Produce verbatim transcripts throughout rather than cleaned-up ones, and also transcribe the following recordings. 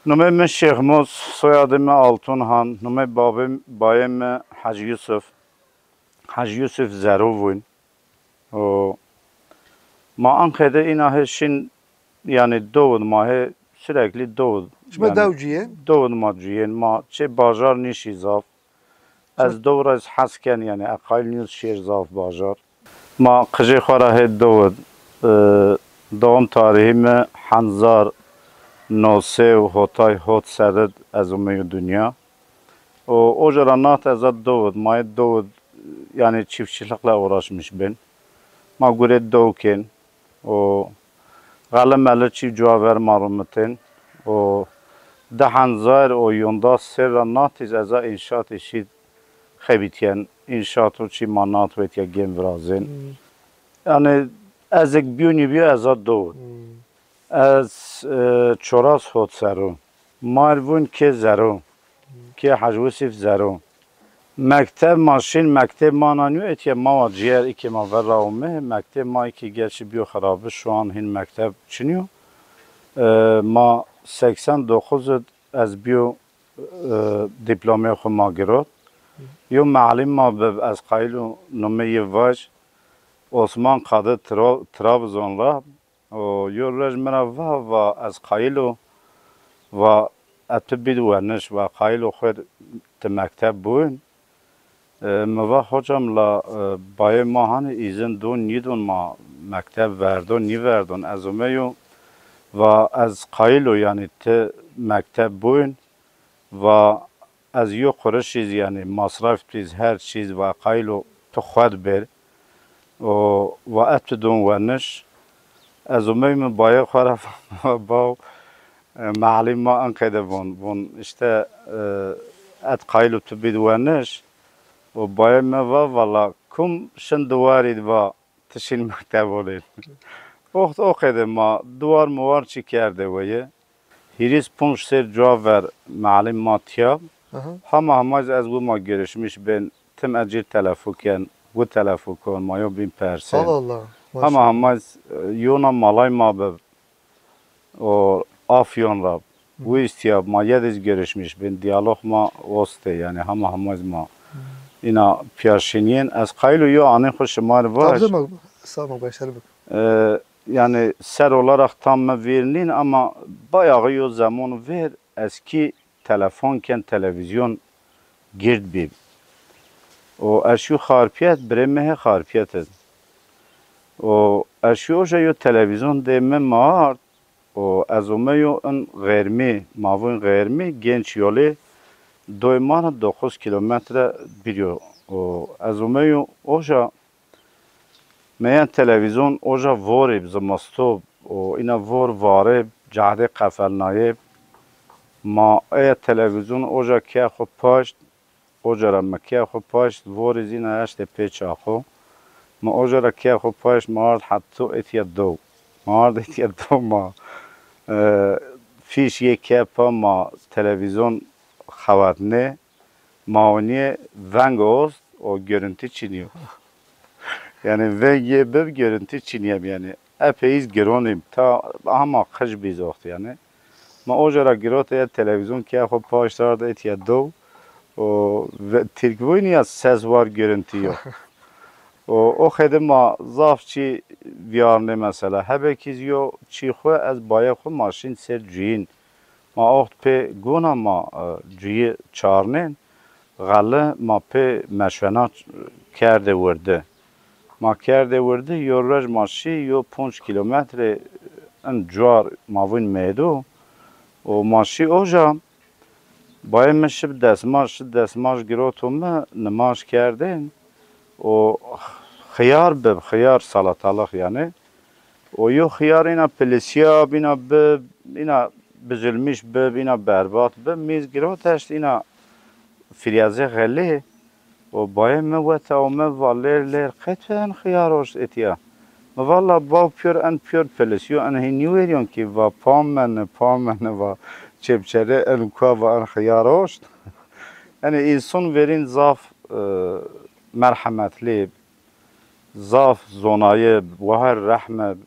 Numê mi Şêxmûs, soyadê mi Altunhan, numê babê, bayê mi Hecî Yusuf. Hecî Yusuf Zero vûn. O, ma Anqede îna hê şin, yanî dowid ma hê sürekli dowid. Şima dew cuyên? Dowid ma cuyên. Ma çê bajar nîşî zaf. Ez dowra ez hes ken, yanî eqayl nîyuz şêr zaf bajar. Ma qijê xo ra hê dowid, e, doğum tarihî mi hezar no sey hotay hot sedid ez umeyo dinya. O, oca ra nat eza dowid, ma yê dowid, yanî çiftçilikle uğraşmış bin. Ma gurê dow kên. O, xeli meli çî cuwa ver ma rumitên. O, di hezar o yonda ser ra nat iz eza înşaat işî xebitîyen. Înşaat o çî ma nat wetîya gên virazên. Hmm. Yanî ez êk bîyo nîbîyo eza dowid. Hmm. Ez, e, çoras hot serû. Ma ir vûn kê Zero. Kê Hecî Wisîf Zero. Mekteb ma şîn, mekteb ma na nîyo, etîya ma wa cîyer, ikê ma ver ra ume. Mekteb ma ikê gerçi bîyo xirabi, şu an hîn mekteb çinîyo. E, ma seksen dokuz id ez bîyo, e, dîplomê xwu ma girot. Yo melim ma bi, ez qayîl o numê yi vaj, Osman Kadı Tra-, Trabzon ra. O, yo roj mi ra va, va ez qayîl o, va ez tu bîd weniş, va qayîl o xwêr ti mekteb biwin. E, mi va hocam la, e, bayê ma hanî îzin dûn nîdûn ma mekteb verdûn nîverdûn. Ez umeyo, va ez qayîl o yanî ti mekteb biwin. Va ez yo qurişîz, yanî masraf tîz, her çîz, va qayîl o tu xwed bêr. O, va ez tu dûn weniş. Ez umey mi bayê xwu ra va, baw, e, melim ma Anqede vûn, vûn îşte, e, ez qayîl o tu bîd weniş. O bayê mi va, vala kum şin diwarî di va ti şin mekteb olên. Oxt o qede ma duwar muwar çi kerde weye. Hîris punc ser cuwa ver melim ma tiya. Aha. Hama hema iz ez wi ma görüşmüş bên, tim ecir telefon ken, wi telefon kon, ma yo bin persen. Allah Allah. Hama hema iz, e, yona malay ma bi. O Afyon ra. Wi istiya ma yediz görüşmüş bin, diyalog ma oste, yanî hama hama iz ma îna piyaşinîyên. Ez qayîl o yo anê xwu şima ri vaj. Tabii, ma, sağ ol, başarı bak. E, yanî ser olarak tam mi vîr nîn ama bayağı yo zemon vîr eski telefon ken televîzyon gird bîb. O ez şîyo Xarpiyet, birê mi hê Xarpiyet id. O ez şîyo oja yo televîzyon dê mi ma ard. O ez omeyo in Xêrmî, ma vûn Xêrmî, Genç Yolê, doy ma ra dokuz kilometre bîr yo. O ez omeyo oja Meyan televîzyon oja vorê bi, zimisto bi, o îna vor varê bi, cahdê qefelnayê bi. Ma eya televîzyon oja keye xwu paşt, oca ra mi keye xwu paşt, vorê zî îna eştê pê çaxo. Mi oca ra keye xwu paşt, mi ard hetto etîya dow. Mi ard etîya dow ma, e, fîş yê keye pa ma televîzyon xewetnê. Ma onîye veng ost, o görüntü çinî yo. Yanî veng yê bib, görüntü çinîye bi yanî. Epey iz giron îm. Ta hama qij bîz oxt yanî. Ma oca ra girot ya televîzyon keye xwu paşt ard etîya dow. O ve-, Tirk vûn ya ses var görüntü yok. O, o xede ma zaf çî vîyarnê mesela. Hebekî zî yo çî xwu ez bayê xwu ma şîn ser cuyîn. Ma oxt pê gona ma, e, cuyi çarnên, xeli ma pê meşwena ç-, kerdê wirdi. Ma kerdê wirdi, yo roj ma şî, yo ponc kîlometre in cuar ma vûn mêdu. O ma şî oja, bayê mi şib desmaj, şi desmaj giroto mi, nimaj kerdên. O xiyar bib, xiyar salatalık yanî. O yo xiyar îna pilisîya bîna bi, îna bizilmiş bi, îna berbat bi. Mîz girot eşt îna firyazê xelî. O bayê mi weta ome va lêr lêr qet en xiyar oşt etîya. Mi vala baw pîyor en pîyor pilisîyo en hîn nîwerîyon kî va pam meni, pam meni va çepçerê en kua va en xiyar oşt. Yanî înson verîn zaf, e, merhemetlî, zaf zonayib, wahar rehmib.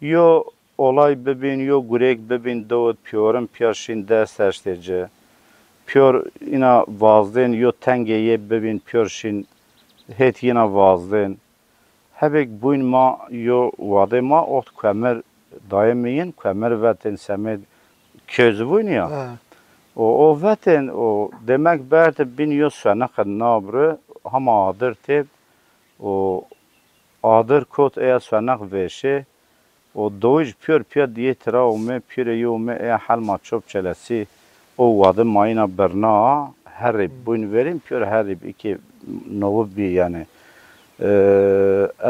Yo olay bibîn, yo gurêk bibîn, dewid pîyorin pîya şîn dest eştê ci. Pîyor îna vazdên, yo tengê yê bibîn, pîyor şîn hêt yîna vazdên. Hebêk bûyn ma yo wadê ma oxt kuemir dayê mi yin, kuemir vetên semêd közü vûn ya. He. O, o vetên, o demek berde bîn yo sueniqi nabri, hama adir têb, o adir kot eya sueniq vêşê, o dowij pîyor pîya diyê tira ûmê, pîyorê yi ûmê eya helma çop çelesî, o wadi mayîna birna, herrîb bûyn verîn, pîyor herrîb îkê nowi bî yanî. E,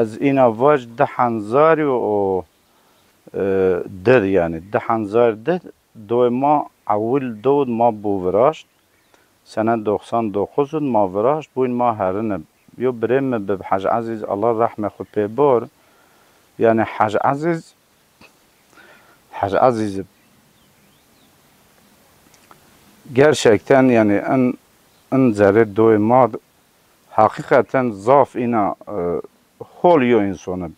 ez îna vaj di henzarî o, e, did yanî, di henzar did, dowê ma ewil dowid ma bû viraşt. Sene doksan dokuz id ma viraşt, bûyn ma herine. Yo birê mi bib Hec Ezîz, Allah rehmê xwu pê bor. Yanî Hec Ezîz, Hec Ezîz gerçekten yanî in, in zerê doyê ma d-, heqîqeten zaf îna, e, hol yo înson ib.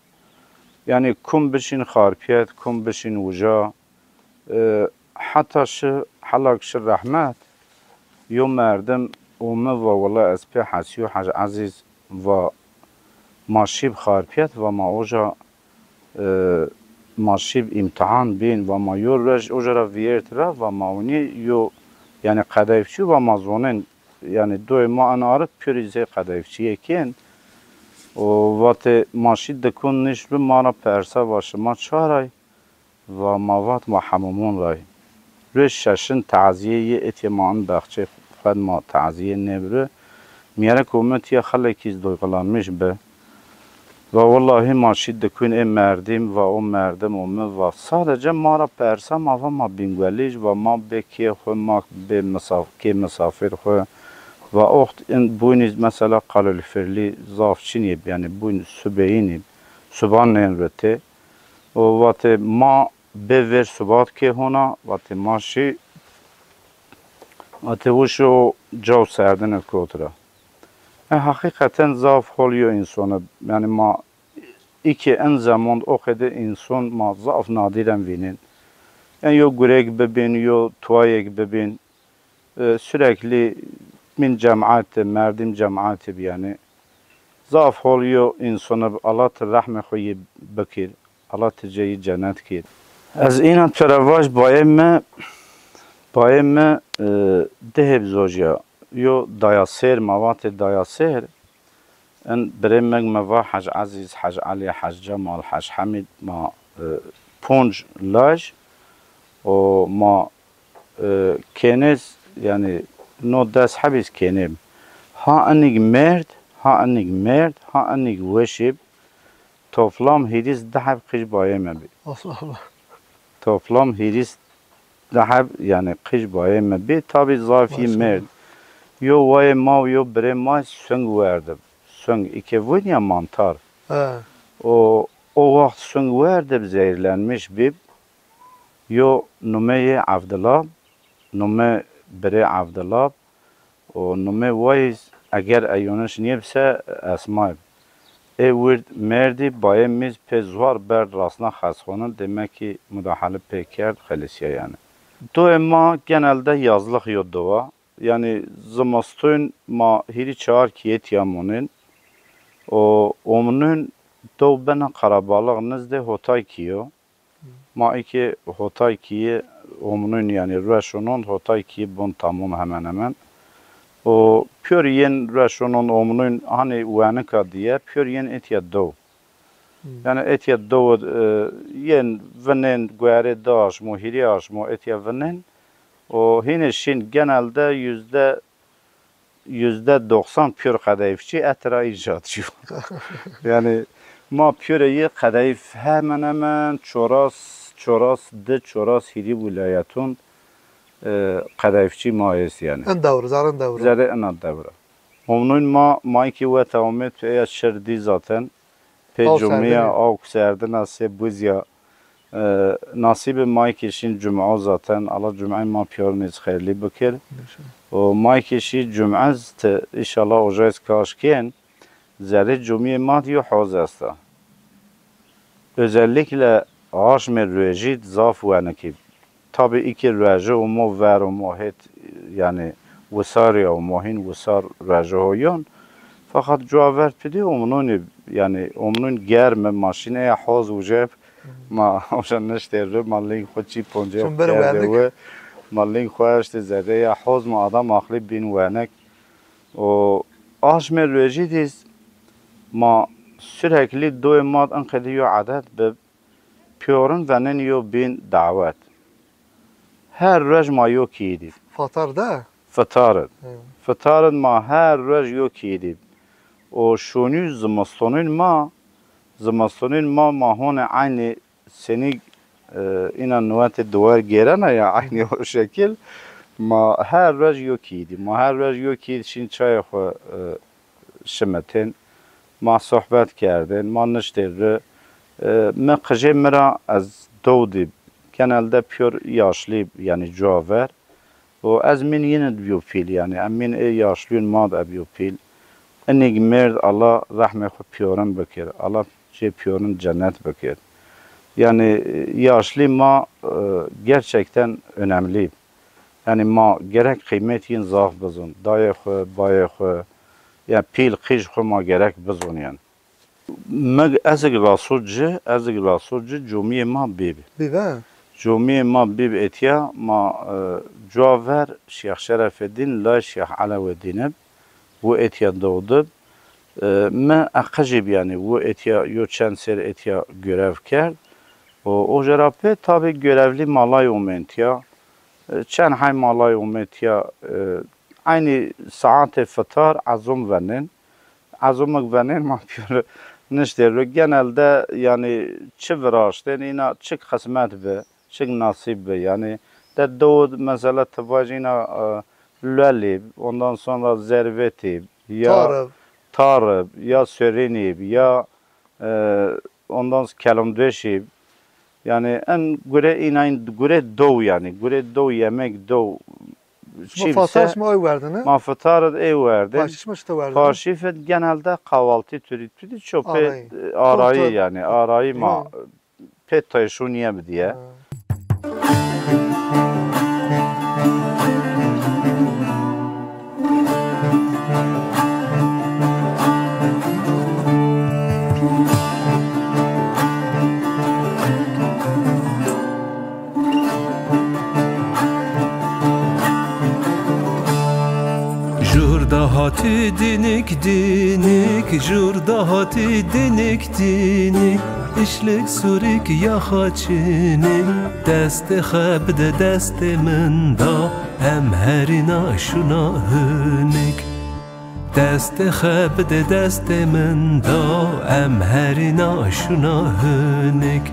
Yanî kum bişîn Xarpiyet, kum bişîn uca, e, heta şi, helak şi rehmet, yo merdim û mi va wela ez pê hesîyo Hec Ezîz, va ma şîb Xarpiyet, va ma oca, e, ma şîb îmtihan bîn, va ma yo roj oca ra vîyert ra, va ma unî yo, yanî qedayîfçî, va ma zonên, yanî doyê ma in arid pîyorî zey qedayîfçîye kên. O vatê ma şî dikun nişt bi, ma ra persa va şima çaray? Va ma vat ma hemûmûn ray. Rê şeşin tazîye yê etye ma in bexçê xwed ma tazîye nêbiri. Miyerek û mi tiya xelekî duygulanmış bi. Va wellahî ma şî dikûn ê merdîm, va o merdim û mi va sadece ma ra persa, ma va ma Bîngwelîj, va ma bê kê xwu, ma bê misaf-, kê misafir xwu. Va oxt in bûnîz mesela qalulfirlî zaf çinî, yanî bûn subeyînî, suban nên ritê. O vatê ma bê ver subat kê hona, vatê ma şî, vatê wişo caw serdine kot ra. E, heqîqeten zaf hol yo înson ib. Yanî ma îkê in zemond o qede înson ma zaf nadiren vînên. Yanî yo gurêk bibîn, yo tuwayêk bibîn, e, sürekli min cemaat de, merdim cemaat ib yanî. Zaf hol yo înson ib, Allah ti rehmê xwu yî bikir. Allah ti ceyî cenet kir. Ez înan to ra vaj bayê mi, bayê mi, e, di hêb zojîya. Yo dayasêr, ma vatê dayasêr. In birê meg mi va Hec Ezîz, Hec Elî, Hec Cemal, Hec Hemîd, ma, e, ponc laj û ma, e, kênêz, yanî no des hebîz kênê. Ha inig merd, ha inig merd, ha inig weşîb. Toplam hîris di heb qij bayê mi bî. Allah Allah. Toplam hîris di heb, yanî qij bayê mi bî. Tabî zafî merd. Yo wayê ma û yo birê ma sung werdib. Sung, îke vûn ya mantar. He. O, o waxt sung werdib, zehirlenmiş bîb. Yo numeyê Evdilab, nume birê Evdilab, û numê wayîz eger eyoniş nêbse Esmayb. Ê wird merdî bayê mîz pê zuar berd rasna xesxonin, demek ki mudahale pê kerd, xelisîya yanî. Doyê ma genelde yazlix yo dowa. Yanî zimistun ma hîrî çar kîye tîya monên. O omnun dow bena Qarabalix nizdê Hotay kîyo. Ma îkê Hotay kîye omnun, yanî rueşonon Hotay kîye bon tamam hemen hemen. O pîyor yên rueşonon omnun hanî wenika diye, pîyor yên etya dow. Yanî etya dow, e, yên vinên guerê di aşmo, hîrî aşmo etya vinên. O hînê şîn genelde yüzde yüzde doksan pîyor qedayîfçî etira îcat jîyo. Yanî ma pîyorê yê qedayîf hemen hemen çoras, çoras di, çoras hîrî wîlayetun, e, qedayîfçî ma est yanî. In dewr, zerê in dewr. Zerê ina dewra. Omnun ma, ma îkî weta omê tu eya şir dî zaten. Pê cumîya awk serdina sê buzya. E, nasîbê ma kî şîn cum'o zaten. Allah cum'ê ma pîyorin iz xeyrlî bikir. Înşallah. Û ma kî şî cum'e z ti, înşallah oca iz kaş kên. Zerê cumîyê ma di yo hoz esta. Özellikle aşmê ruejî zaf wenik î. Tabî îkê ruejî û mo ver û mo hêt, yanî wisarî ya û mo hîn wisar ruejî ho yon. Feqet cuwa ver pidî omnûnî, yanî omnûn germ, ma şîn eya hoz uceb, ma uca niştê ri, ma ling xwu çî poncê kerdê wi, ma ling xwu eştê zerê ya hoz, ma adam axlî bîn wenik. Û aşmê ruejî dîz ma sürekli doyê ma d in qedî yo edet bib, pîyorin venenî yo bîn dawet. Her ruej ma yo kîyî dî. Fatar de? Fitar id. Hı. Fitar id ma her ruej yo kîyî dî. Û şûnî zimistonûn ma, zimistonûn ma, ma honê eynî senî, e, îna niwetê duwer gêrena ya eynî o şekil. Ma her ruej yo kîyî dî. Ma her ruej yo kîyî dî şîn çayê xwu, e, şimitên. Ma sohbet kerdên, ma niştê ri. E, mi qijê mi ra ez dew dî. Genelde pîyor yaşlî, yanî cuwa ver. Û ez mîn yin id bîyo pîl, yanî em mîn ê yaşlîyûn ma d ebîyo pîl. Inîg mêrd, Allah rehmê xwu pîyorin bikir. Allah cê pîyorin cennet bikir. Yanî, e, yaşlî ma, e, gerçekten önemlî. Yanî ma gerek qîmet yin zaf bizon. Dayê xwu, bayê xwu, ya pîl qij xwu ma gerek bizonîyen. Mi, ez ig raso ci, ez ig raso ci comîyê ma bîb. Bîb, he? Comîyê ma bîb etiya, ma, e, cuwa ver Şêx Şerefeddîn lay Şêx Elewedîn ib, wu etiya dewdib. E, mi eqijîb, yanî wu etiya yo çend ser etiya görev kerd. O, oca ra pê tabî görevlî ma lay omên tiya. E, çend hay ma lay omên tiya. E, eynî saetê fitar ezom venên. Ezomik venên ma pîyor niştê ro. Genelde, yanî, çi viraştên, îna çik qismet bi, çik nasîb bi. Yanî, de dewid mesela ti vajî îna, e, lwelîb, ondan sonra zervetîb, ya tarib, tarib, ya sorînîb, ya, e, ondan s-, kelomdeşîb. Yanî, en gure înayn, gure dew yanî, gure dew yemek dew. Şima fatar şima ey werdine? Ma fitar id ey werdin. Paşî şima çita werdine? Paşî fit genelde kahvaltı türü, türü ço pê arayî, arayî yanî, arayî ma pê tayşûnîye bidiye. Ha. Jur dahatî dinik dinik, jur dahatî dinik dinik, işlik surik yaxa çinik, destê xe bide destê min da, em herîna şuna hinik. Destê xe bide destê min da, em herîna şuna hinik.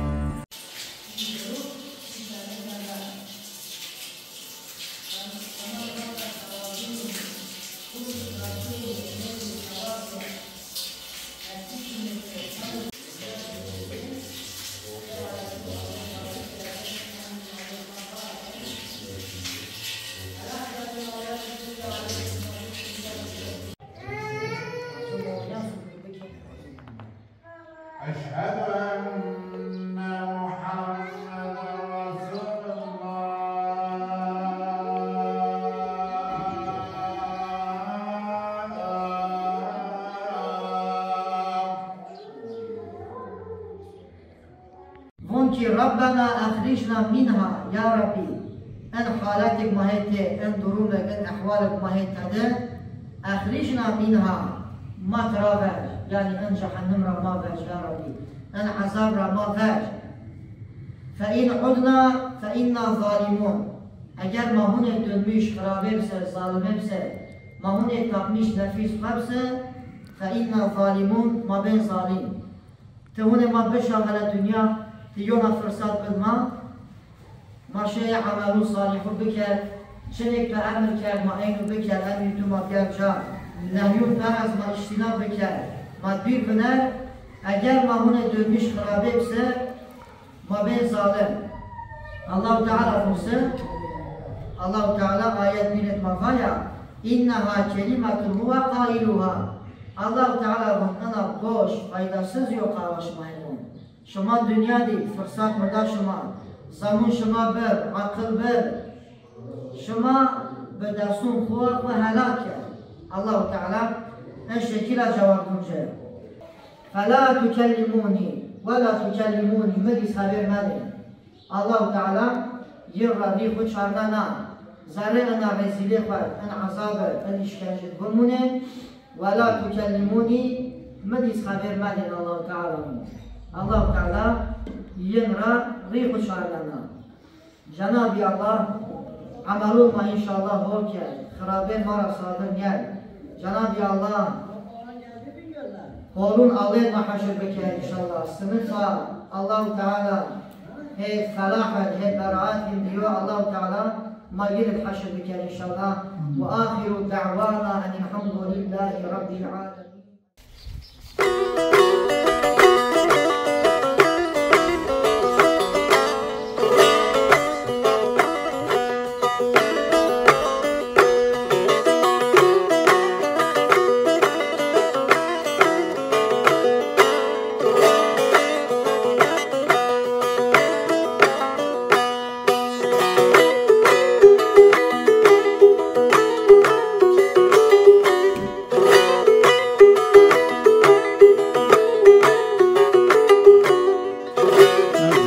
أشهد أن محمدا رسول الله. Von ki Rabbena exricna minha, ya Rabbî, en haletêk ma hê tê, en durumêk, en ehwalêk ma hê tede, exricna minha, ma tira ver, yanî en cehennim ra ma vec, ya Rabbî, en ezab ra ma vec. Fe in udna fe inna zalimun. Eger ma hunê dönmüş, xirabê bise, zalimê bise, ma hunê tapmış nefis xwe bise, fe inna zalimun, ma bên zalim. Ti hunê ma bişa hele dinya, ti yona firsat bid ma, ma şêrê emelû salîhû biker, çinêk tu emir kerd ma eyno biker, emrî tu ma bîyar ca, nehyû perez ma îştîna biker, ma dûr viner, eger ma hunê dönmüş xirabê bise, ma bên zalim. Allahu Teala vûn se, Allahu Teala ayet bînêt ma vaya, "Înneha kelimetun huve qailuha." Allahu Teala vûn ina boş, faydasız yo qala şima hê vûn. Şima dinya de firsat mi da şima, zemûn şima bir, aqil bir. Şima bi destûn xwu, xwu helak kerd. Allahu Teala en şekila cewab dûn ci. Fela tukellimûnî, wela tukellimûnî, mi dîs xebêr medê. Allahu Teala yin ra rî xwu çarnena. Zerrê ina rezîlê xwu, in ezabi, in îşkence de bimûnê. Wela tukellimûnî, mi dîs xebêr medên Allahu Teala mi. Allahu Teala yin ra rî xwu çarnena. Cenabî Allah emelûn ma înşallah hol kerd, xirabên ma ra sadir nêkerd. Cenabî Allah holûn alên ma heşir bikerd înşallah. Sinifa Allahu Teala hê felahet, hê beraet hîn diyo, Allahu Teala ma yin id heşir bikerd înşallah. Ve axiru da'wana enilhamdulillahî rabbil alemin.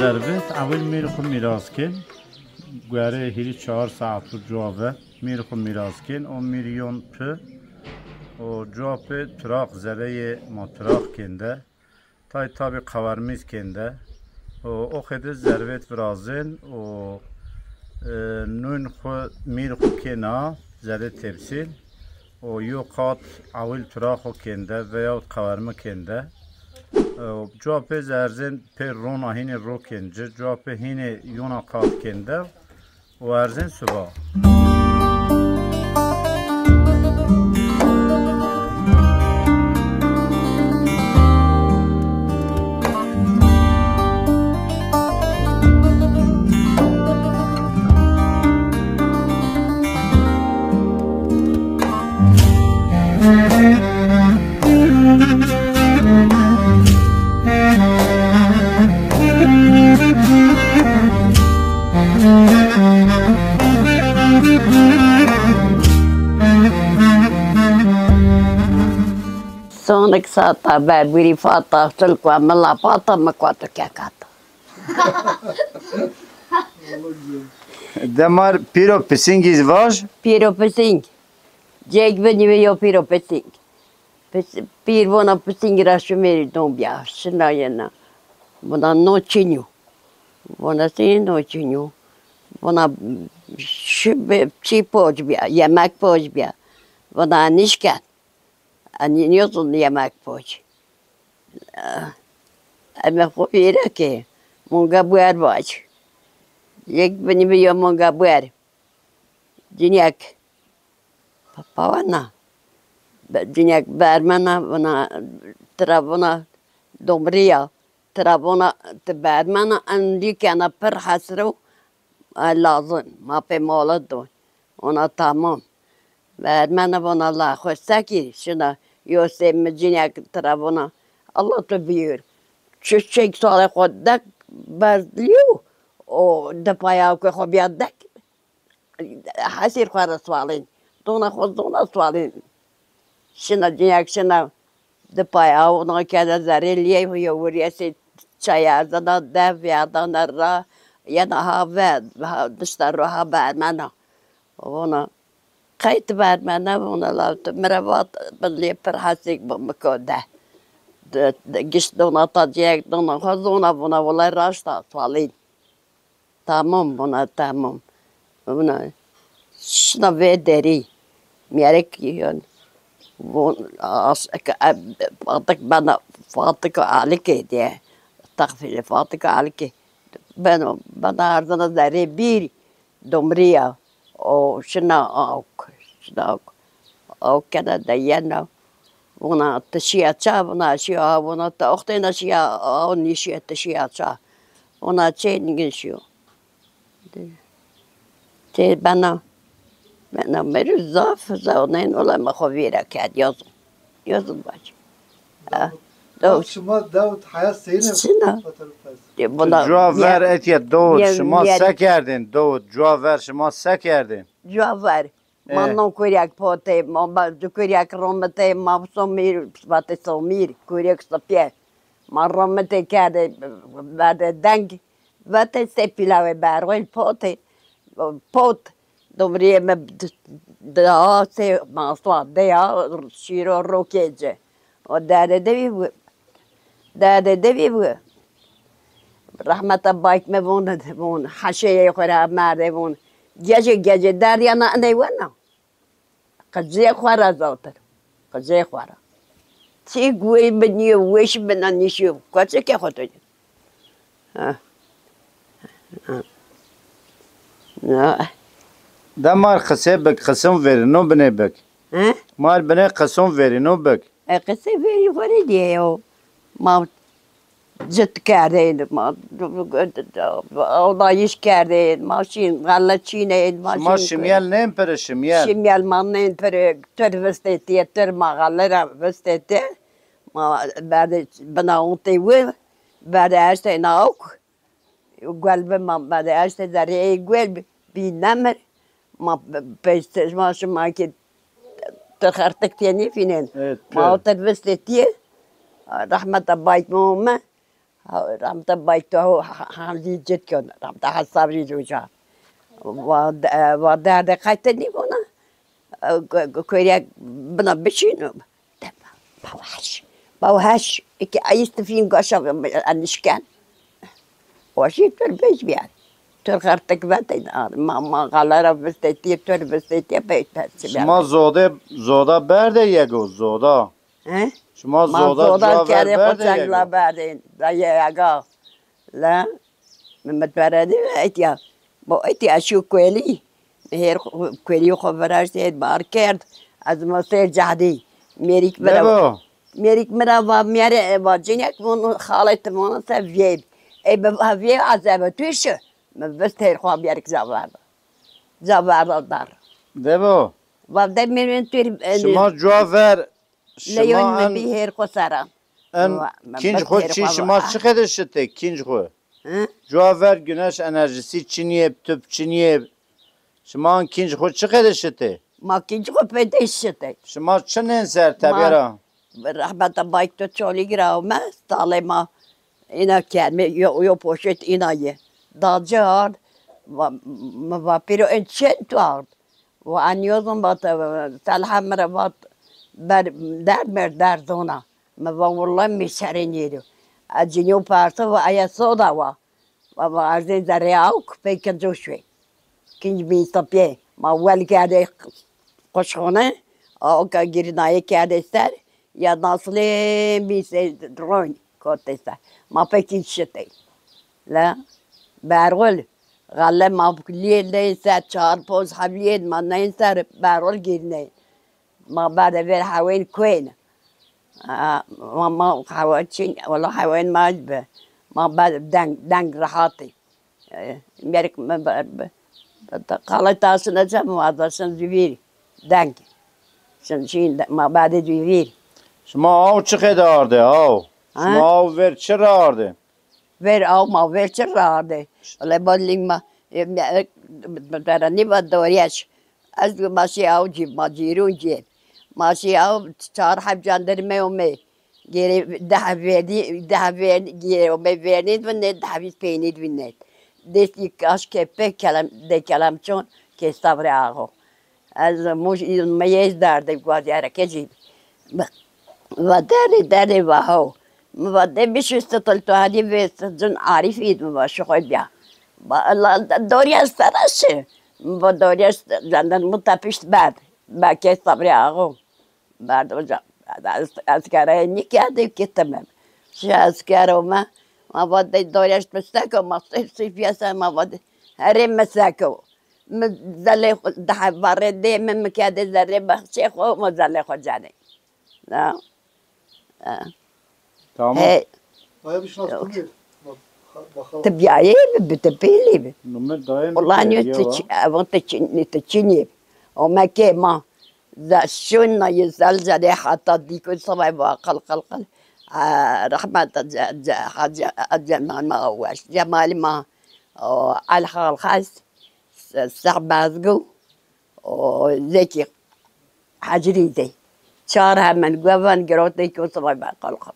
Zervêt ewil mîr xwu mîras kên. Guerê hîrî çar saet û cuwa ve mîr xwu mîras kên. O mîr yon pi. O cuwa pi turaq zereyê ma turaq kên de. Tay tabî qewermîz kên de. O, o xêde zervêt virazên o, e, nûn xwu, mîr xwu kêna zerê tepsîl. O yo qat ewil turaxo kên de veyahut qewermi kên de. E, cuwa pê zî erzên pê rona hînê ro kên ci, cuwa pê hînê yona qat kên de. Werzên suba. Sonik sata, berbirî fata, silkwa mila fata, mi kuato kekata. Demar pîro pisîngî vaj? Pîro pisîng. Cêk binî yo pîro pisîng. Pis-, pîr vona pisîngî ra şimêrî don bîya, şina yena. Vona no çinyo. Vona sî no çinyo. Vona şi-, çî poc bîya, yemek poc bîya. Vona nişken. Enî nêzon yemek poc. Eme xo vîre ke monga buer vac. Yek binî bi yo monga buer. Cinîyek pa-, pawana. Be-, cinîyek bermena, vona, tira vona domrîya. Tira vona ti bermena, en lîkena pir hesir o, e, lazim. Ma pê mola do. Vona tamam. Bermena vona la xo sekî, şina yo sê mi cinîyek tira vona. Allah tu bîyor. Çiçek sare xo dek berzlîyo, o di paya ke xo bîya dek. Hesîr xo ra swalên. Dona xo zona swalên. Şina cinîyek şina di paya, ona kena zerê lîyê yo wirîyesê çay erzena de vîyadana ra, yena ha ve, ha dişta ro ha bermena. Vona qey ti bermena? Vona la tu mi ra vat bi lê pir hesîk bi mi ko de. De, de, gişt dona ta cinîyek dona xo zona, vona wela raşta swalên. Tamam, vona tamam. Vona şina vê derî. Mîyerek yon. Von, as-, ke, e, Fatik bena, Fatik Alikê diye. Texfîlê Fatik Alikê. Beno, bena ardina zerê bîr, domrîya. O şina awk, şina awk. Awk kena de yena. Vona ti şîya ça? Vona şîya, vona ti oxtêna şîya, aw nîşîya, ti şîya ça? Vona çê nîgin şîyo. Çê bena, bena merû zaf, zaf nên ola mi xo vîra kerd, yazın. Yazın baş. Ha. Dawud. Şima Dawud heya seyne? Çina? Fotoğraf pers. De buna Cua ver etiye Dawud, şima se kerdên? Dawud, cua ver şima se kerdên? Cua ver. Ma E. non kuryak potê, ma ba-, kuryak romete, ma somîr, vate somîr, kuryak sipye. Ma romete kerde, verde deng, vate se pilavê berwel potê, pot, dovriyê me d-, daha se maswa, deya şîro rokê ci. O derde devî bu, derde devî bu. Rehmeta bayk me von, von, heşeyê xo ra merde von. Gece gece derdiyana eney wena. Qicê xo ra zatir. Qicê xo ra. Çi guê binîyo, weş bina nîşiyo. Koçekê xo to. Ha. Ha. Ya. De mar qisê bik, qisim verîno binê bik. He? Mar binê qisim verîno bik. E, qisê verî xo rê dîye yo. Ma cit kerdên, ma odayîş kerdên, ma şîn xele çînên, ma Şima şîn şimyel nên piri şimyel? Şimyel ma nên piri, tur vistê tiye, tur ma xele ra vistê tiye. Ma berdê bina ontê wi, berdê eştê na awk. Guel bi ma berdê eştê zerrê ey guel bi, bî nemir. Ma pe-, peşte ma şima ki tu xertik tiye nîfînên. Evet, Ma evet. o te vistê tiye. Rehmeta bayk mi ome. Ha, rehmeta bayk to ha-, ha-, hamzî cit kon. Rehmeta ha sabrî roja. Va de-, va derde qayte nîvona. E, ko-, ko-, koyriya bina bişîno. De ba-, baweş. Baweş. Eke ayîs tifîn gaşa anişken. O jî tur bej biyar. Tur xertik vete, ma, ma xalera vistetiye, tur vistetiye, bej tersi biyar. Şima zode, zoda berde yego, zoda. He? Şima Ma zoda zoda cua ver kerdê berde xo yego. Çengla berdê, da yega. La, Mehmet Beredi ve etya. Bo etya şu kuelî. Her xo-, kuelî xo viraştê, bar kerd. Ez ma ser cahdî. Mêrik bira. Debo. Mêrik mi ra va miyere, va cinek, vun xalet vun se viyê. Ey bi va viyê, ez eve tu şi. Mi vist her xo miyerek ca verda. Ca verda dar. Debo. Va de mêrin tu, e, Şima cua ver, şima leyun mi en, bî her xo sera. En Va, mi kinc vist xo her çi, xo şima va. Çi qede şitê kinc xo? Hı? Cua ver güneş enerjisi çiniyê, tüp çiniyê. Şima an kinc xo çi qede şitê? Ma kinc xo pêdê şitê. Şima çi nên ser tebî ra? Ma rehmeta bayk to Çolîg ra ome, stalê ma îna kermê, yo, yo poşet îna yê. Dacî ard, va, mi va pîro en çend tu ard? Va en yozon vat, Selha mi ra vat, ber, der mer der zona. Mi va wulay mi serê nêdo. Ez cinîyo perso va aya soda wa. Baba, erzê zerrê awk pey kinco şuê. Kinc bîn sapyê. Ma wel kerdê quşxone, awka girnayê kerdê ser, ya naslê bîn se royn kotê ser. Ma pey kinc şitê. La, berxul, xele ma liyê leyên ser, çar poz heb liyên ma neyên ser, berxul girneyên. Ma berde ver hewên kuên. A, ma, ma hewa çin, wala hewên ma bi. Ma berde deng, deng rehatî. E, merik mi ber bi. Qala tasine ce mi vazdaşin zivîr. Deng. Şin, şin, ma berde zivîr. Şima aw çi qede arde, aw? Ha? Şima aw ver çi ra arde? Ver aw ma ver çi ra arde. Wele ba ling ma, e, me, e, dera nî ba doryeş. Ez ma şî aw cî, ma cîrûn cî. Ma şî aw çar heb jandarme ome. Gêrê deh verdî, deh ver, gêrê ome vernî vinê, deh vîst peynî vinê. Destî kaş ke pe kelem, de kelem çon ke sabrê axo. Ez muj îl meyez derdê guazîyareke jî. Va derdê, derdê va haw. Mi va de bişi sitil tu hadî vê sicin Arîfî, mi va şixwe bîya. Va la, doriya sera şi. Mi va doriya jandarmu tepişt berd. Belke sabrê axo. Berd oca. Eskerayê nîkerdê ki temem. Şi esker ome. Ma va de doriya şi seko, ma sif sif yese, ma va de herê mi seko. Mi zelê xo daha varê dê mi, mi kerdê zerrê behçê xo, mi zelê xo cenê. Na. Ha. Tamam. He. Aya bir şans yok. Bak, bak, bakalım. Ti biyayê bi, bi ti pêlî bi. Nume dayê mi Ulan keriye ti va? Çi-, evan ti çi-, ti çinî. O me ke ma. Za şun na ye zal zade hatta dîko sabay va qal qal qal. E, rehmet Ce-, Ce-, Hacı Cemal ma weş. Cemalî ma, o, El Xalxes, Se-, Sehbezgu, o, Zekî Hecrî de. Çar hemen guven girotê ki o sibay ben kalkak.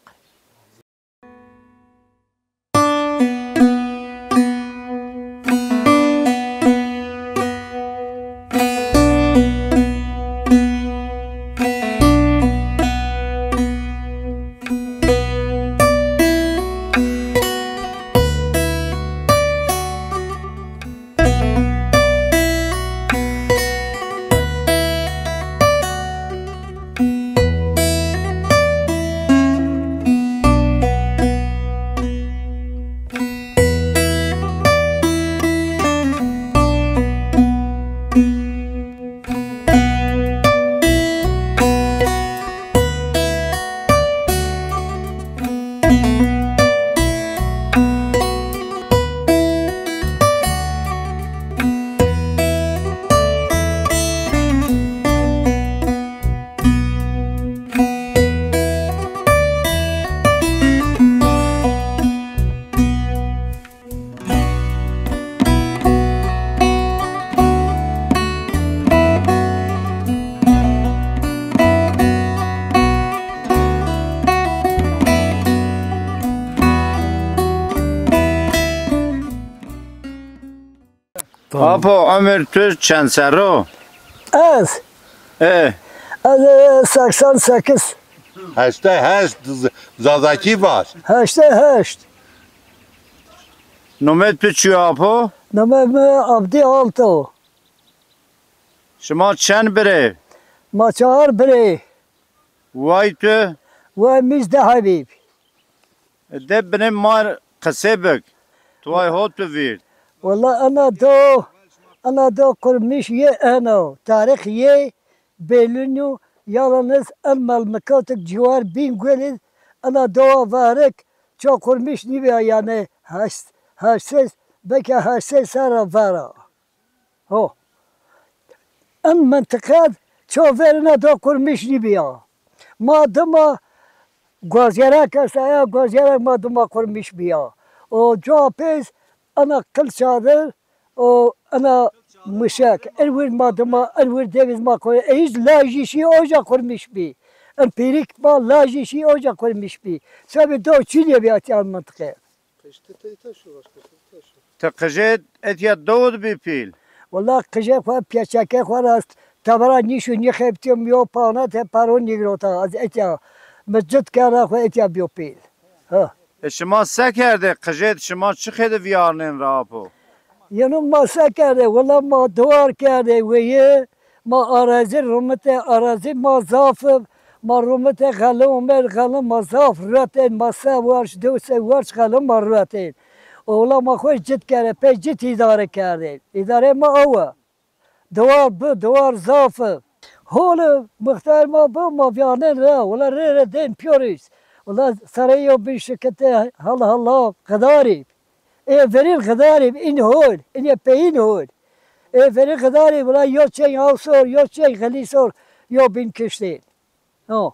Tamam. Apo, ömür tu çend serr o? Ez? E. Ez, e, seksen sekiz. Heştay heşt, Z-, Zazakî vaj. Heştay heşt. Nomê tu çi yo apo? Nomê mi Abdî Alto. Şima çend birê? Ma çar birê. Way tu? Way mi zî di hebî. De binê ma qisê bik. Tu way ho tu vîr. Wela ena do, ena do qurmîş yê eno. Tarîx yê bellî nîyo, yalnız en melmikotik ciwar Bîngolî, ena dowa verik, ço qurmîş nîbîya, yanî heşt, heşt sey, belkî heşt sey serra vera. Ho. En mintiqe ço verîna do qurmîş nîbîya. Ma dima Gozyerak esta ya, Gozyerak ma dima qurmîş bîya. O cua pês ena Qil Çadir, o ena Mişek. En wir ma dima, en wir deviz ma qurmîş. E, hîç lajî şî oca qurmîş bî. En pîrik ma lajî şî oca qurmîş bî. Sebî do çînê bî etiya mintiqe. Qiştî tey taşo, başka tey taşo. Ti qijê etiya dew di bî pîl? Wela qijê xo pêçeke xo ra tebera nîşo nîxebitîyo, mi yo pana te paro nîgirota. Ez etiya mi cit kerda xo etiya bîyo pîl. Ha. E şima se kerdê? Qijê şima çi qêde vîyarnên ra apo? Yeno ma se kerdê? Wela ma dewar kerdê weye. Ma arazî rumite, arazî ma zaf, ma rumite xele omer, xele ma zaf ruetên, ma se warş, dew se warş xele ma ruetên. Ola ma xo cit kere, pey cit îdare kerdên. Îdare ma awe. Dewar bi, dewar zaf. Hol, muxtar ma bi, ma vîyarnên ra, wela rê rê dên pîyorîs. Wela serê yo bin şikite hal hala qidarî. Ê verîn xidarî în hol, inê peyîn hol. Ê verîn xidarî wela yo çeng awsor, yo çeng xelîsor, yo bin kiştî. No.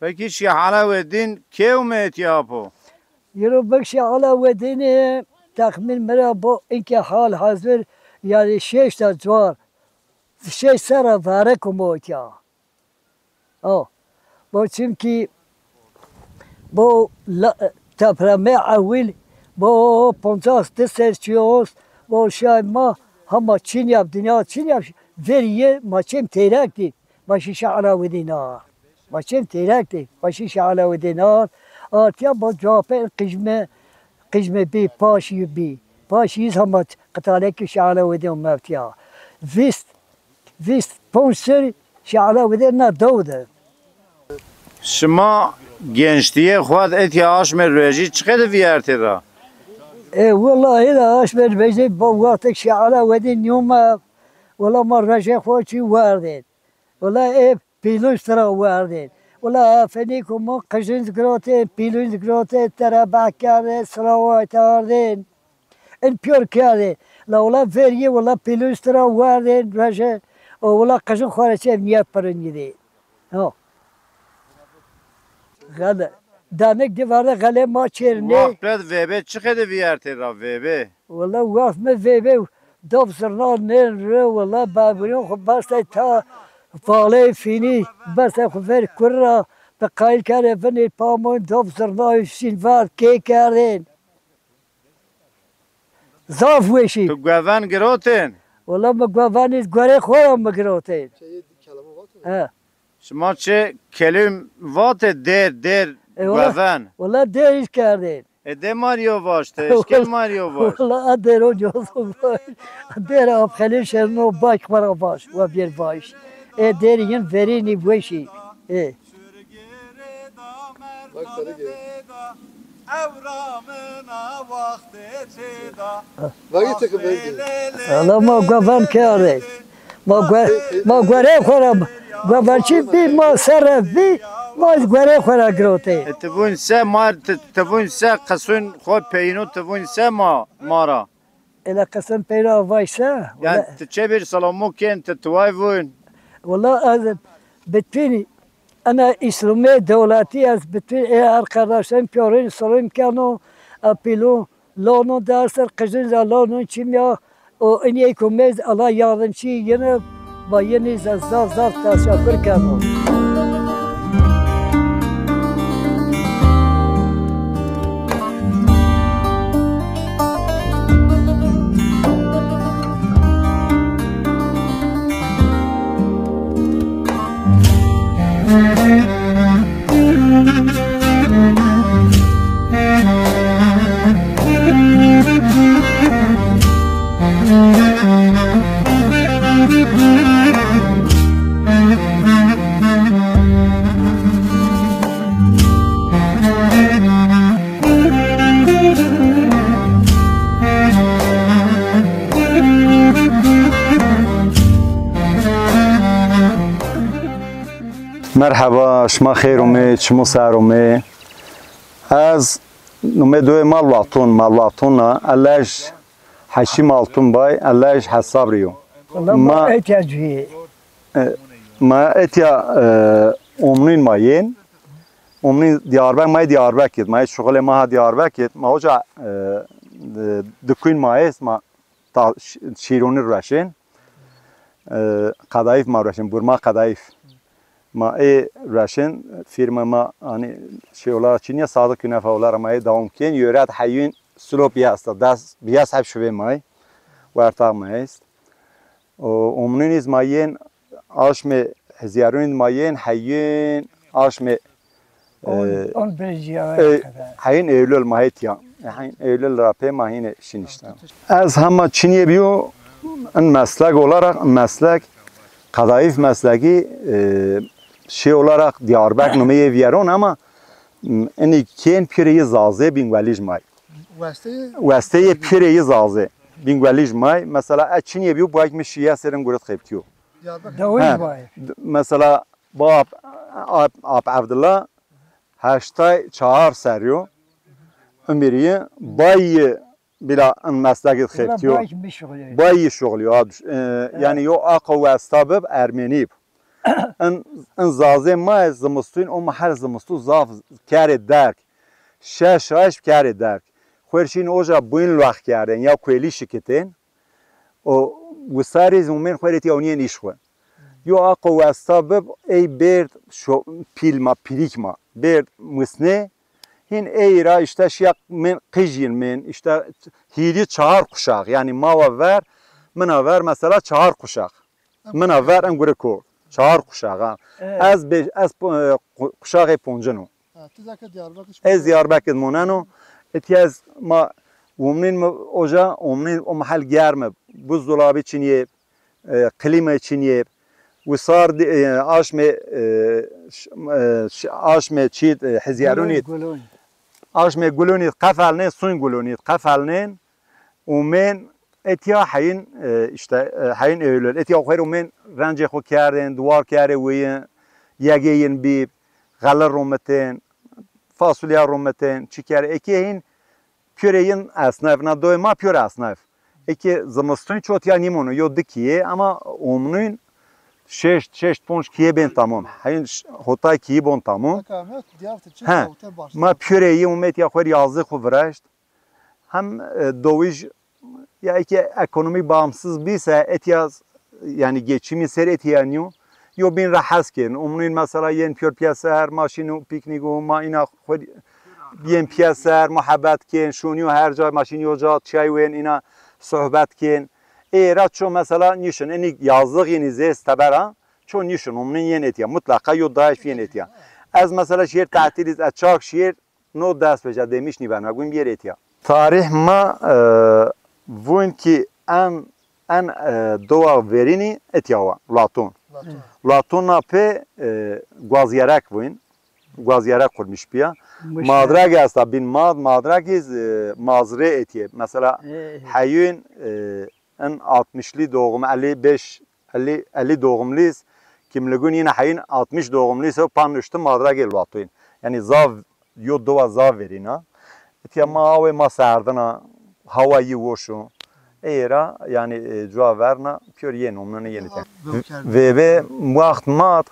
Pekî Şêx Elawedîn kê ome etî apo? Yiro bik Şêx Elawedînî texmîn mi ra bo inkê hal hazir, yanî şeş ta cuar, şeş serra verek ome etîya. O. Bo çimkî bo la-, depremê ewil bo poncas di ser çiyoz bo şay ma hema çinya, dinya çinya, verî yê ma çêm têrek dî. Ma şî Şêx Elawedîn a. Ma çêm têrek dî. Ma şî Şêx Elawedîn a. Artiya bo cuapê qijme, qijme bî, paşî bî. Paşî hema qitalekî Şêx Elawedîn mewtiya. Vîst Vîst ponc serrî Şêx Elawedîn na dew de. Şima gençtîyê xo de etîya aşmê ruejî çiqede vîyertê ra? E, wellahî de aşmê ruejî bo wextêk Şêx Elawedîn nîyome, wela ma ruejê xo çî werdên. Wela ê pîlunc tira werdên. Wela efenîko ma qijinc girotên, pîlunc girotên, terebeh kerdên, silawayt ardên. In pîyor kerdê. La wela verî yê wela pîlunc tira werdên, ruejê, o wela qijin xo rê çê nîyet pirin yidê. Ho. Xele. Danik di verde xelê ma çêrnê. Wext ped vêbê çi qede vîyertê ra vêbê? Wela wext mi vêbê dof zirna nên ri, wela babirîyon xwu bestay ta valê fînî, bestay xwu ver kur ra, bi qayil kerdê vinê pamon dof zirna şîn verd kê kerdên. Zaf weşî. Tu gueven girotên? Wela mi guevenî guerê xwu ra mi girotên. He. Şima çi kelim vatê dêr, dêr, e, wela, gueven? Wela dêr îş kerdên. E, de Mario vaş, te eşkên Mario vaş. Wela a dêro cozo vaş. Dêr apxelê şerno bak xwara vaş, wa bir vaş. E, dêr yin verînî weşî. E. Bak, sarı gel. Bak, takım verdi. Ala ma gueven kerdê. Ma gwe-, ma guerê xwu ra, guevençî bî, ma serre bî, ma guerê xwu ra girotê. E, ti vûn se ma, ti, ti vûn se qisûn xwu peyno, ti vûn se ma, ma ra. Ela qisûn peyno vay se. Yanî ti çe bir selamu kên, ti tuway vûn. Wela ez bitînî ena îslûmê dewletî ez bitîn ê arkadaşlarım piyorîn selam keno, a pîlû Lono derser qijin ra lono çimya o iniyê ku mêz Allah yardımcı yine ba yine zaf zaf teşekkür keno. Merheba, şima xeyr omê, çimo ser omê. Ez numê doyê ma Laton, ma Laton a, elej Heşîm Altun bay, elej hesab rî yo. Wala ma, ma etya cuyê. E, ma etya, e, omnîn ma yên. Omnîn Diyarbek, ma Diyarbek id. Ma şuxulê ma ha Diyarbek id. Ma oca, e, e, dikûn ma est, ma ta, ş-, şîronî rueşên. E, qedayîf ma rueşên, burma qedayîf. Ma ê rueşên, firma ma, hani, şey ola çinye, sadık künefe ola ma ê dewam kên. Yöret heyün silo piyasta, des, biyas hep şuve may. Wertağ ma est. O, omnun iz ma yên, aşmê hiziyarun iz ma yên, heyün, aşmê, e, on, on bir civarı e, kadar. Heyün Eylül ma etiya. Heyün Eylül ra pê ma hine şin işte. Ez hema çinye biyo, in meslek olarak, in meslek, kadayif mesleki, e, şey olarak Diyarbek numeye vieron ama, m, ini kên pire yi Zazê Bingwelij may. Westeyê? Westeyê pire yi Zazê Bingwelij may. Mesela e çinye biyo, bu mi şiye serin gurit xebtiyo. Diyarbekir. Dawij may. D-, mesela Bab Ap, Ap Abdullah heştay çar serrî yo. Umiriye bayi bila in meslekî xebtiyo. Bayi şuxulîyo. Bayi şuxulîyo. Ha, düş-, e, yanî yo aqo westa bib Ermenî bib. In, in Zazê ma ez zimistûn, o ma her zimistû zaf kerê derg. Şeş ay kerê derg. Xwerşîn oja bûn lwex kerdên ya kuelî şikitên. O wisarî zumên xwerê tîya onîyên îş xwe. Yo aqo westa bib, ey bêrd şo-, pîl ma, pîrîk ma. Bêrd musnê, hîn ey ra îşte şiya min qijîn min, îşte hîrî çahar quşax. Yanî ma wa ver, mina ver mesela çahar quşax. Mina ver en gure ko. Çahar quşax ha. Evet. Ez be-, ez po-, e, qu-, quşaxê poncin o. Ha, ti zeke Diyarbekir. Ez Diyarbekir moneno. Eti ez ma umnîn mi oja, umnîn o mahal germ e. Buzdolabî çinî yê, e, klîma çinî yê. Wisar di-, e, aşmê, e, ş-, e, ş-, aşmê çî, e, hizîyarûnî. Gulûn, gulûn. Aşmê gulûnî qefelnên, suyên gulûnî qefelnên. Umên etya heyîn, e, işte, e, heyîn Eylül. Etya xwer umên rencê xwu kerdên, duwar kerê wîyin, yegê yin bî, xelir rumitên, fasulya rumitên, çi kerê. Eke hîn pîyorê yin esnaf, na doyê ma pîyor esnaf. Eke zimistûn çotya nîmono, yo di kîyê, ama omnûn Şeşt, şeşt ponc kîye bên tamam. Heyîn ş-, hotay kîyî bon tamam. Aka Ahmet, Diyarbakır çi He, kavte başta. Ma pîyorê yî ume etya xwu rê yazî xwu viraşt. Hem, e, dowij, ya eke ekonomîk bağımsız bîse etya, yani geçimî ser etya nîyo. Yo bîn ra hes kên. Umnîn mesela yên pîyor pîyeser, ma şîn û pîknîk û ma îna xwu rê yên pîyeser, muhebet kên, şûnî û her ca ma şîn yo ca çay wên, îna sohbet kên. Ê ra ço mesela nîşin, enî yazlix yenî zêst teber a, ço nîşin, umnîn yên etya. Mutlaqa yo dayîş yên etya. Ez mesela şîr tatilîz, ez çak şîr, no dest veja demiş nîben, ma gûn bîyer etya. Tarîh ma, e, vûn ki en, en, e, dowa verînî etya wa, Laton. Laton. Latona pê, e, Guazyerek vûn. Guazyerek qurmiş bîya. Mişe. Madrag esta bin mad, madrag iz, e, mazrê etye. Mesela E, e. heyûn, e, en altmışlı doğum, elli beş, elli, elli doğumluyuz. Kimligûn yine heyûn altmış doğumluyuz, o pan üstü madragê Latoyîn. Yani zav, yo dowa zav verîna. Etya ma awê ma serdina, hawa yî woş o. Ey ra, yani, e, cuwa verna, pîyor yên omnanê yên etya. Vêbe waxt mat,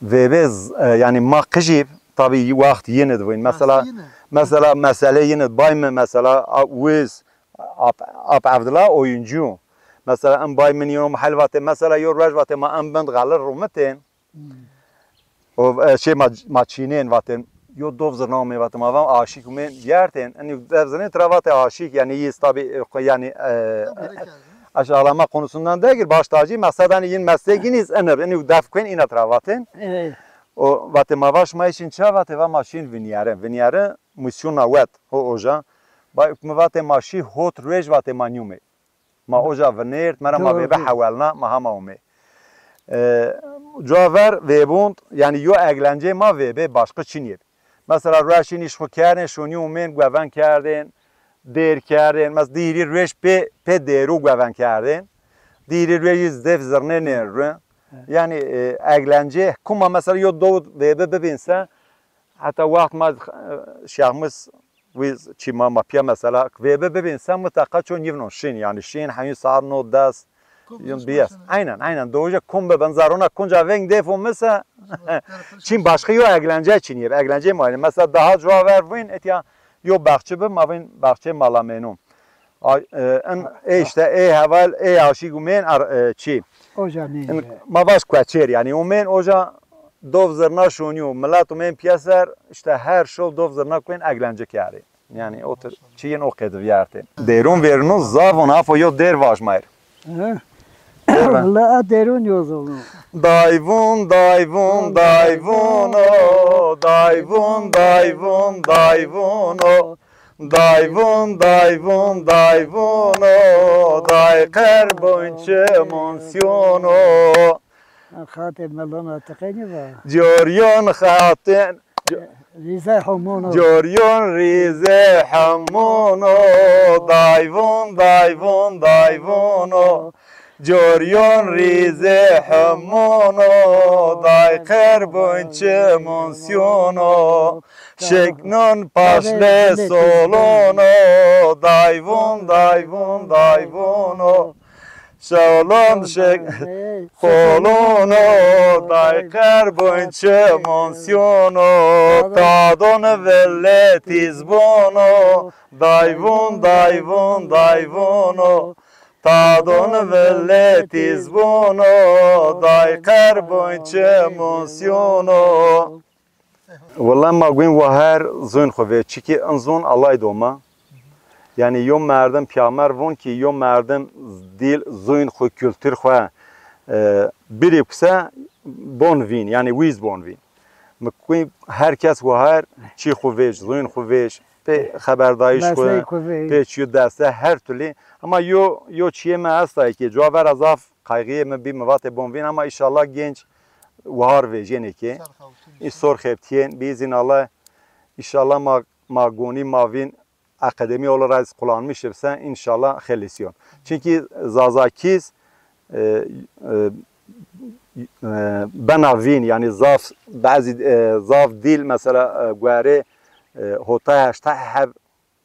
vêbe z-, e, yani ma qijîb, tabi waxt yine di vîn. Mesela, mesela mesele yine bay mi, mesela, a, wiz, Ap, Ap Evdila oyuncu. Mesela, en bay min yo hel vate, mesela, yo ruej vate ma en bind xelir rumitên. Hmm. O, e, şey, ma, ma çînên vatên. Yo dov zirna umê vate, ma vam aşîk umên, yertên. Enî dev zirnê tira vate aşîk, yani, yiz tabi, e, yani, e, aşağılama konusundan değil, baş tacı, mesela, hani, yin mesleğiniz enir. Enî def kuen, ina tira vatên. Evet. O, vate, ma vaş ma işin ça vate, va ma şin vinyere. Vinyere, misyona wet, o oja. Bay, mi vate, ma şî hot ruej vate, ma nîyumê. Ma oca vinêrt, mera ma vêbe hewelna, ma hema umê. E, cuwa ver vêbûnd, yani yo eglencê ma vêbe başqi çinî yê. Mesela rueşîn îş xwu kerdên, şûnî umên, gueven kerdên, dêr kerdên, mes dîrî rueş pê, pê dêrû gueven kerdên. Dîrî rueş îz def zirnê nêrû. Yani, e, eglencê, kuma mesela yo dowd vêbe bibîn se, Heta waxt ma, e, şexmis wî çî ma, ma pîya mesela, vêbe bibîn se mutlaqa ço nîvnon şîn, yani şîn, heyûn saet no des, yun biyes. Aynen, aynen. Doje kum bi ben zarona kunca veng defo misa, çin başka yo eglence çin yeb, eglence ma. Mesela daha cuwa ver vîn, etya yo baxçe bi, ma vîn baxçe malamenu. Ay, e, en, e, işte, ê heval, ê aşîk umên ar, e, çî. Oca nê. En, ma vaş kueçêr, yani, umên oca dov zirna şonî û milet umên pîyeser, işte, her şew dov zirna kuên eglence kerdê. Yani, o tür çîyên o qêdi viyertên. Dêrûn vêrnû zavon afo yo dêr vajmayr. He? Dêr ve. Wela a dêrûn yo zonu. Dayvûn, dayvûn, dayvûn o, dayvûn, dayvûn, dayvûn o. Dayvûn, dayvûn, dayvûn o, day qerbûn çimûn sîyûn o. Xatê melon a tiqenî va. Coryon xatên. Rîze homûn o. Coryon rîze homûn o, dayvûn, dayvûn, dayvûn o. Coryon rîze homûn o, day qerbûn çimûn sîyûn o. Şeknûn paşle solûn o, dayvûn, dayvûn, dayvûn o. Solûn şek xolûn o, day qerbûn çimûn sîyûn o. Tadûn vile tîzbûn o, dayvûn, dayvûn, dayvûn o. Tadûn vile tîzbûn o, day qerbûn çimûn sîyûn o. Wela ma guên wa her zûn xwu vê, çiki in zûn Allay doma. Yani yo merdim pîyamer vûn ki yo merdim dîl, zûn xwu, kultur xwu, e, birî kuse bon vîn, yani wîz bon vîn. Mi guên her kes wa her çî xwu vêj, zûn xwu vêj, pê xeberdayîş xwu, pê çîyo deste her türlü. Ama yo, yo çîyê mi esta ki cuwa vera zaf Qayxîyê mi bî, mi vatê bon vîn ama înşallah genç wahar vejênê ke. Î sor xebtîyên, bi îzin Allah, înşallah ma, ma gonî ma vîn akademî olarak kullanmış ise înşallah xelîsyon. Çünkü Zazakîz, e, e, e, bena vîn, yani zaf, bazı, e, zaf dil mesela, e, guerê, e, hota heşta heb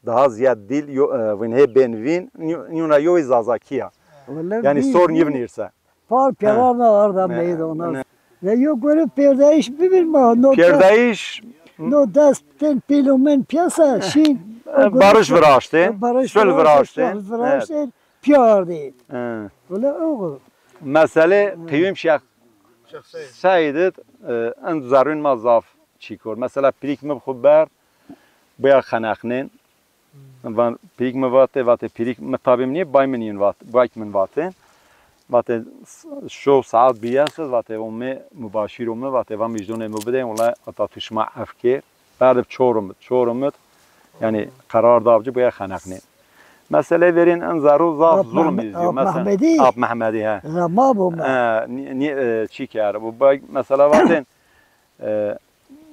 daha ziyad dil yo, e, vîn hê bên vîn, nî-, nîyuna yo Zazakî ya. Wele yani vîn, sor vîn. Nîvnîrse. Par pêra na arda meydana. Ve yo gore pêrdayîş bibin ma. No des, Pêrdayîş no des tên pîl omên piyasa şîn. E, barış viraştên, Barış sulh viraştên, viraştên, sulh viraştên, piyardê. He. Wele oğul. Mesele qeyûm şex Seydid, e, en zerrûn ma zaf çîkor. Mesela pîrîk mi xwu berd, baya xeneqnên. Van pîrîk mi vatê, vatê pîrîk mi tabî mi nîyê, bay mi nîyên vat, bayk min vatê. Vatê s-, şew saet bîyes, vatê omê mubaşîro mi, vatê va mijdonê mi bidê, wela ata tu şima ef kê. Berdib çor umit, çor umit. Yanî qerar da ci baya xeneqnê. Mesele verên en zerrû zaf Ap zulm Mehme-, izîyo. Ap Mesela, Mehmedî? Ap Mehmedî, he. Ra ma bo me. E, ni, ni, e, çî kerd? Bu bay, mesela vatên, e,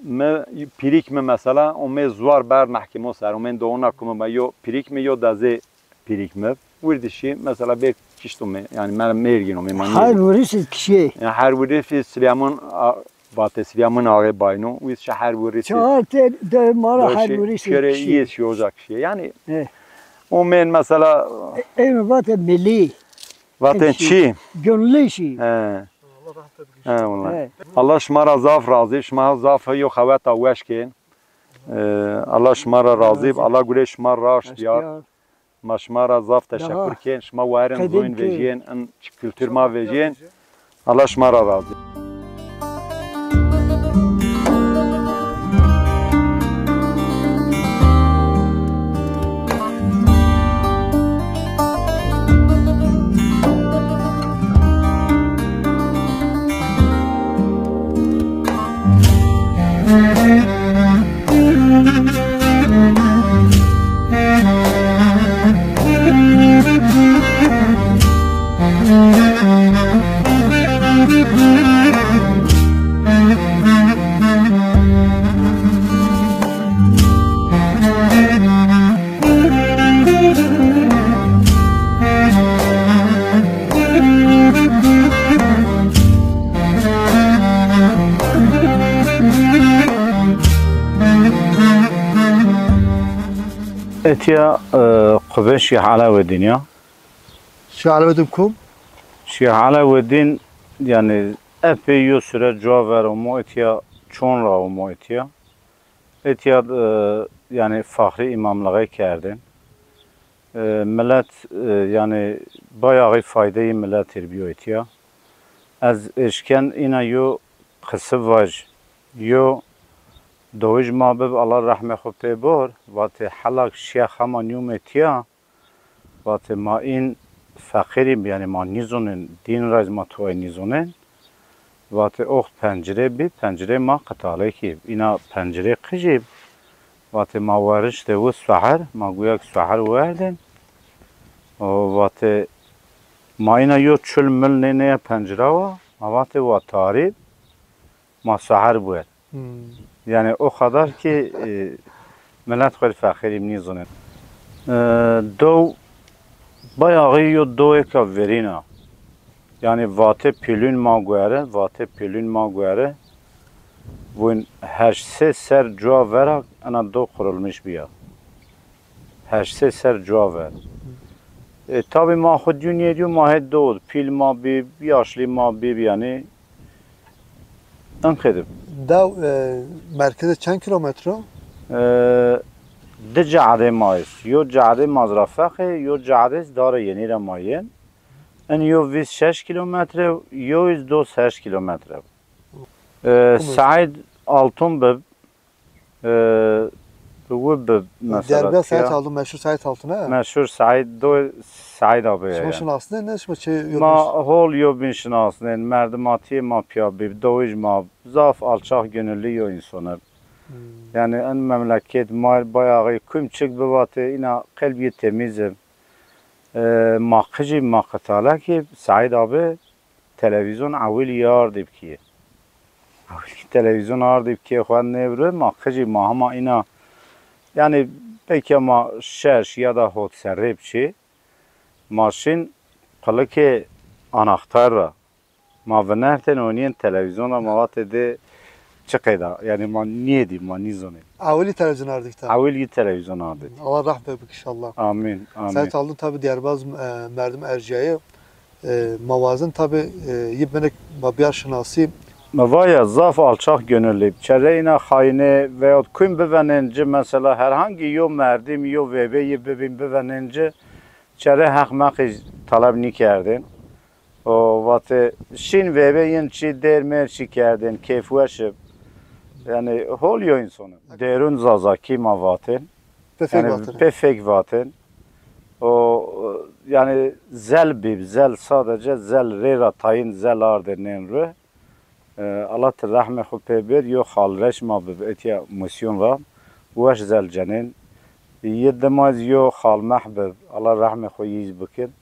mi, pîrîk mi mesela, omê zuar berd mehkemo ser, omên dowona kume ma yo pîrîk mi yo dezê pîrîk mi. Wirdî şî, mesela bê kişto mi, yanî mer-, mêrgîno mi, ma Her nîyê. Wirîsî kişî. Yanî her wirîsî Silêman a-, vatê Silêman Axê bayno, wî şi her wirîsî. Çar te de mara her wirîsî kişî. Kere yê şî oca kişî. Yanî omên mesela E, ey mi vatê milî. Vatên çî? Gönlü şî. He. He, wela. He. Allah şima ra zaf razî, şima zaf yo xeweta weş kên. E, Allah şima ra razî, Allah gurê şima raşt biyar. Ma şima ra zaf teşekur kên. Şima warin zoyîn vejîyên, in kultur ma vejîyên. Allah şima ra razî. Etîya, e, qubê Şêx Elewedîn ya. Şêx Elewedîn kum? Şêx Elewedîn, yanî, epey yo süre cuwa ver omo etîya, çon ra omo etîya. Etîya, e, yanî, faxrî îmamlixê kerdên. E, milet, e, yanî, bayağı faydeyî miletî rê bîyo etîya. Ez eşken îna yo qisi vaj. Yo dowij ma bib, Allah rehmê xwu pê bor, vatê helak şîya hema nîyûm etîya. Vatê ma în feqîr îm, yanî ma nîzonên, dîn ra zî ma tuway nîzonên. Vatê oxt pencirê bî, pencirê ma qitalekî. Îna pencirê qijî. Vatê ma weriştê wi suher, ma guya ki suher werdên. O vatê ma îna yo çul mil nêneye pencira wa, ma vatê wa tarî, ma suher buer. Hmm. Yanî o qadar ki, e, milet xwu rê feqîr îm, nîzonên. E, dow bayağı yo dowêka verîn a. Yanî vatê pîlûn ma guere, vatê pîlûn ma guere. Vûn heşt sey ser cuwa vera ena dow qurulmuş bîya. Heşt sey ser cuwa ver. E, tabî ma xwu dîyû nêdîyû, ma hê dowd. Pîl ma bîb, yaşlî ma bîb, yanî. In qedib. Dew, e, merkezê çend kîlometre o? E, di cadê ma est. Yo cadê ma zî ra feqê, yo cadê zî Darê Yenî ra ma yên. In yo vîst şeş kîlometre, yo zî dos heşt kîlometre. E, Saîd Altun bib, e, wi bib mesela. Derbîya Saîd Altun, meşhur Saîd Altun, he? Meşhur Saîd, do Saîd abi ya. Şima şinasnên, ne şima çi yo... Ma hol yo bîn şinasnên, merdimatîyê ma pîya bib, dowij ma zaf alçak gönüllü yo însan ib. Hmm. Yanî in memleket ma bayağı kum çik bivatê, îna qelbî temiz ib. E, ma qijî ma qitalekî Saîd abi televîzyon ewilî ardî bikî. Ewilî televîzyon ardî bikî, xwu nêvri, ma qijî ma hema îna, yanî belkî ma şeş ya da hot serrê biçî, ma şin qilikê anahtar ra. Ma vinertên onîyên televîzyon ra, ma vatê de çi qeyda. Yanî ma nêdî, ma nîzonê. Ewilî televîzyon ardî bikî ta? Ewilî televîzyon ardî. Allah rahmet bik înşallah. Amîn, amîn. Saîd Altun tabî dîyarbaz, e, merdim erjîyaye. E, ma wazin tabi, e, yi binik ma biyar şinasî. Mi vaya zaf alçak gönüllü. Çere ina xayine veyahut kuyn bivenên ci, mesela herhangi yo merdim, yo vêbê yi bibîn bivenên ci, çere heq meqî taleb nîkerdên. O vate şîn vêbê yin çî dêr mêr çî kerdên, keyfweş ib. Yani hol yo însan ib. Dêrun Zazakî ma vatên. Pê fek Yani vatene. Pê fek vatên. O, yani zel bîb, zel sadece zel rê ra tayîn zel ardê nên ru. E, Allah ti rehmê xwu pê bêr, yo xalreş ma bib etya misyon ra. Weş zel cenên. Yi dima zî yo xalmeh bib. Allah rehmê xwu yiz bikin.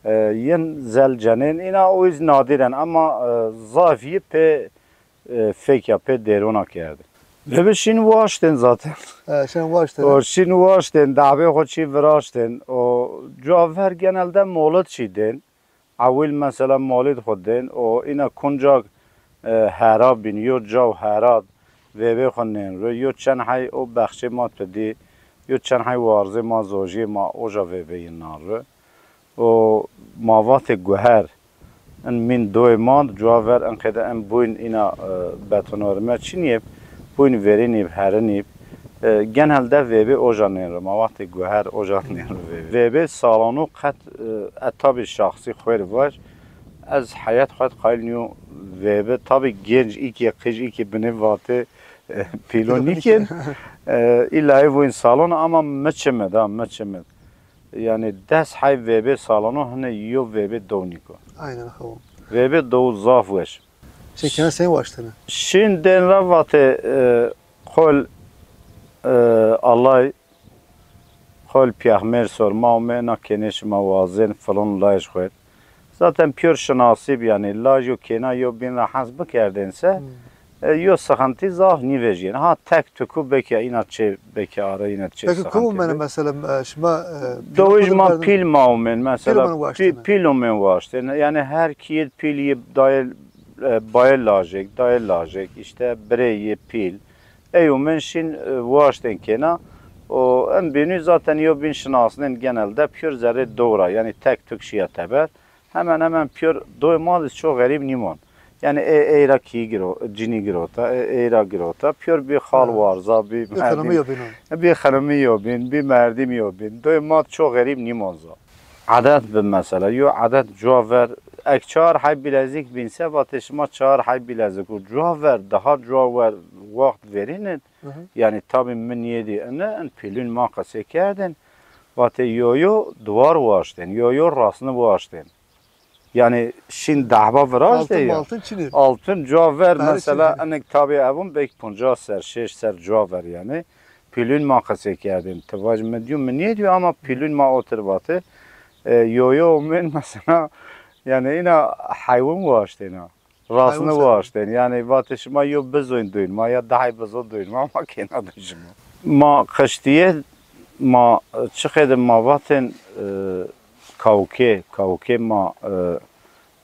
E, yin zel cenên. Ina o iz nadir en ama, e, zaf yi pê e, fekya pê dêrona kerdê. Vêbê şîn waştên zaten. E, şîn waştên. O şîn waştên, dehbê xo çî viraştên. O cuwa ver genelde molid çî dên. Ewil mesela molid xo dên. O ina kuncak, e, hera bîn, yo caw hera vêbê xo nên ru. Yo çend hey o bexçê ma tu dî, yo çend hey warzê ma, zojiyê ma oja vêbê yin nan ru. O ma vatê guher. In mîn doyê ma cuwa ver in qêde in bûyn îna, e, betonarme çinîyeb, bûyn verînîb, herînîb. E, genelde vêbê oja nênro. Ma vatê guher oja nênro vêbê. Vêbê salonu qet, e, e, tabî şahsî xwêr vaj. Ez heyet xwet qayil nîyo vêbê. Tabî genc îkê qij îkê binê vatê, e, pîlo nîkên. E, îlla ê vûyn salon ama mi çimid ha, mi çimid. Yani des hay vêbê salonu hine yo vêbê dow nîko. Aynen, xewo. Vêbê dow zaf weş. Çekene sen waştene. Şîn dên ra vatê, e, qol, e, Allay, qol piyexmêr sor, ma ome na kenê şima wazên, filon laj xwet. Zaten pîyor şinasîb, yani laj û kêna yo bîn ra hes bikerdên se, e, yo sixintî zaf nîvejîyên. Ha tek tuku beke îna çê, beke ara îna çê. Peki sixintî kumene bê. Mesela, e, şima, e, Dowij ma pîl ma umên mesela, pîl umên waştene. Pîl umên waştên. Yani her kîyid pîl yi dayê, e, bayê lajek, dayê lajek, işte birê yi pîl. Ey umên şîn, e, waştên kêna. O en bînû zaten yo bîn şinasnên genelde pîyor zerrê dowra, yani tek tuk şiya teber. Hemen hemen pîyor doy ma zî ço xerîb nîmon. Yani ê, ey ra kî giro, cinî girota, ê, ey ra girota. Pîyor bî xal warza, bî merdî. Bî xinimî yo bîn. Bî xinimî yo bîn, bî merdîm yo bîn. Doy ma ço xerîb nîmon za. Edet bi mesela, yo edet cuwa ver, ek çar hay bilezik bîn se, vatê şima çar hay bilezik û cuwa ver, daha cuwa ver waxt verînin. Hı hı. Yani tabî mi nîyedî ine, in pîlûn ma qisê kerdin. Vatê yo yo duwar waştên, yo yo rasni waştên. Yani şîn dehba viraştê ya. Altın altın çinir. Altın cuwa ver mesela, inik tabî evun belki poncas ser, şeş ser cuwa ver yani. Pîlûn ma qisê kerdin. Ti vaj mi dîyo, mi nêdîyo ama pîlûn ma otir vatê. E, yo yo umên mesela, yani îna heywin waştêna. Rasni waştên. Yani vatê şima yo bizoyn doyn ma ya dahê bizo doyn ma, ma kêna doyn şima. Ma qiştîye, ma çi qêde ma vatên, e, kawkê, kawkê ma, e,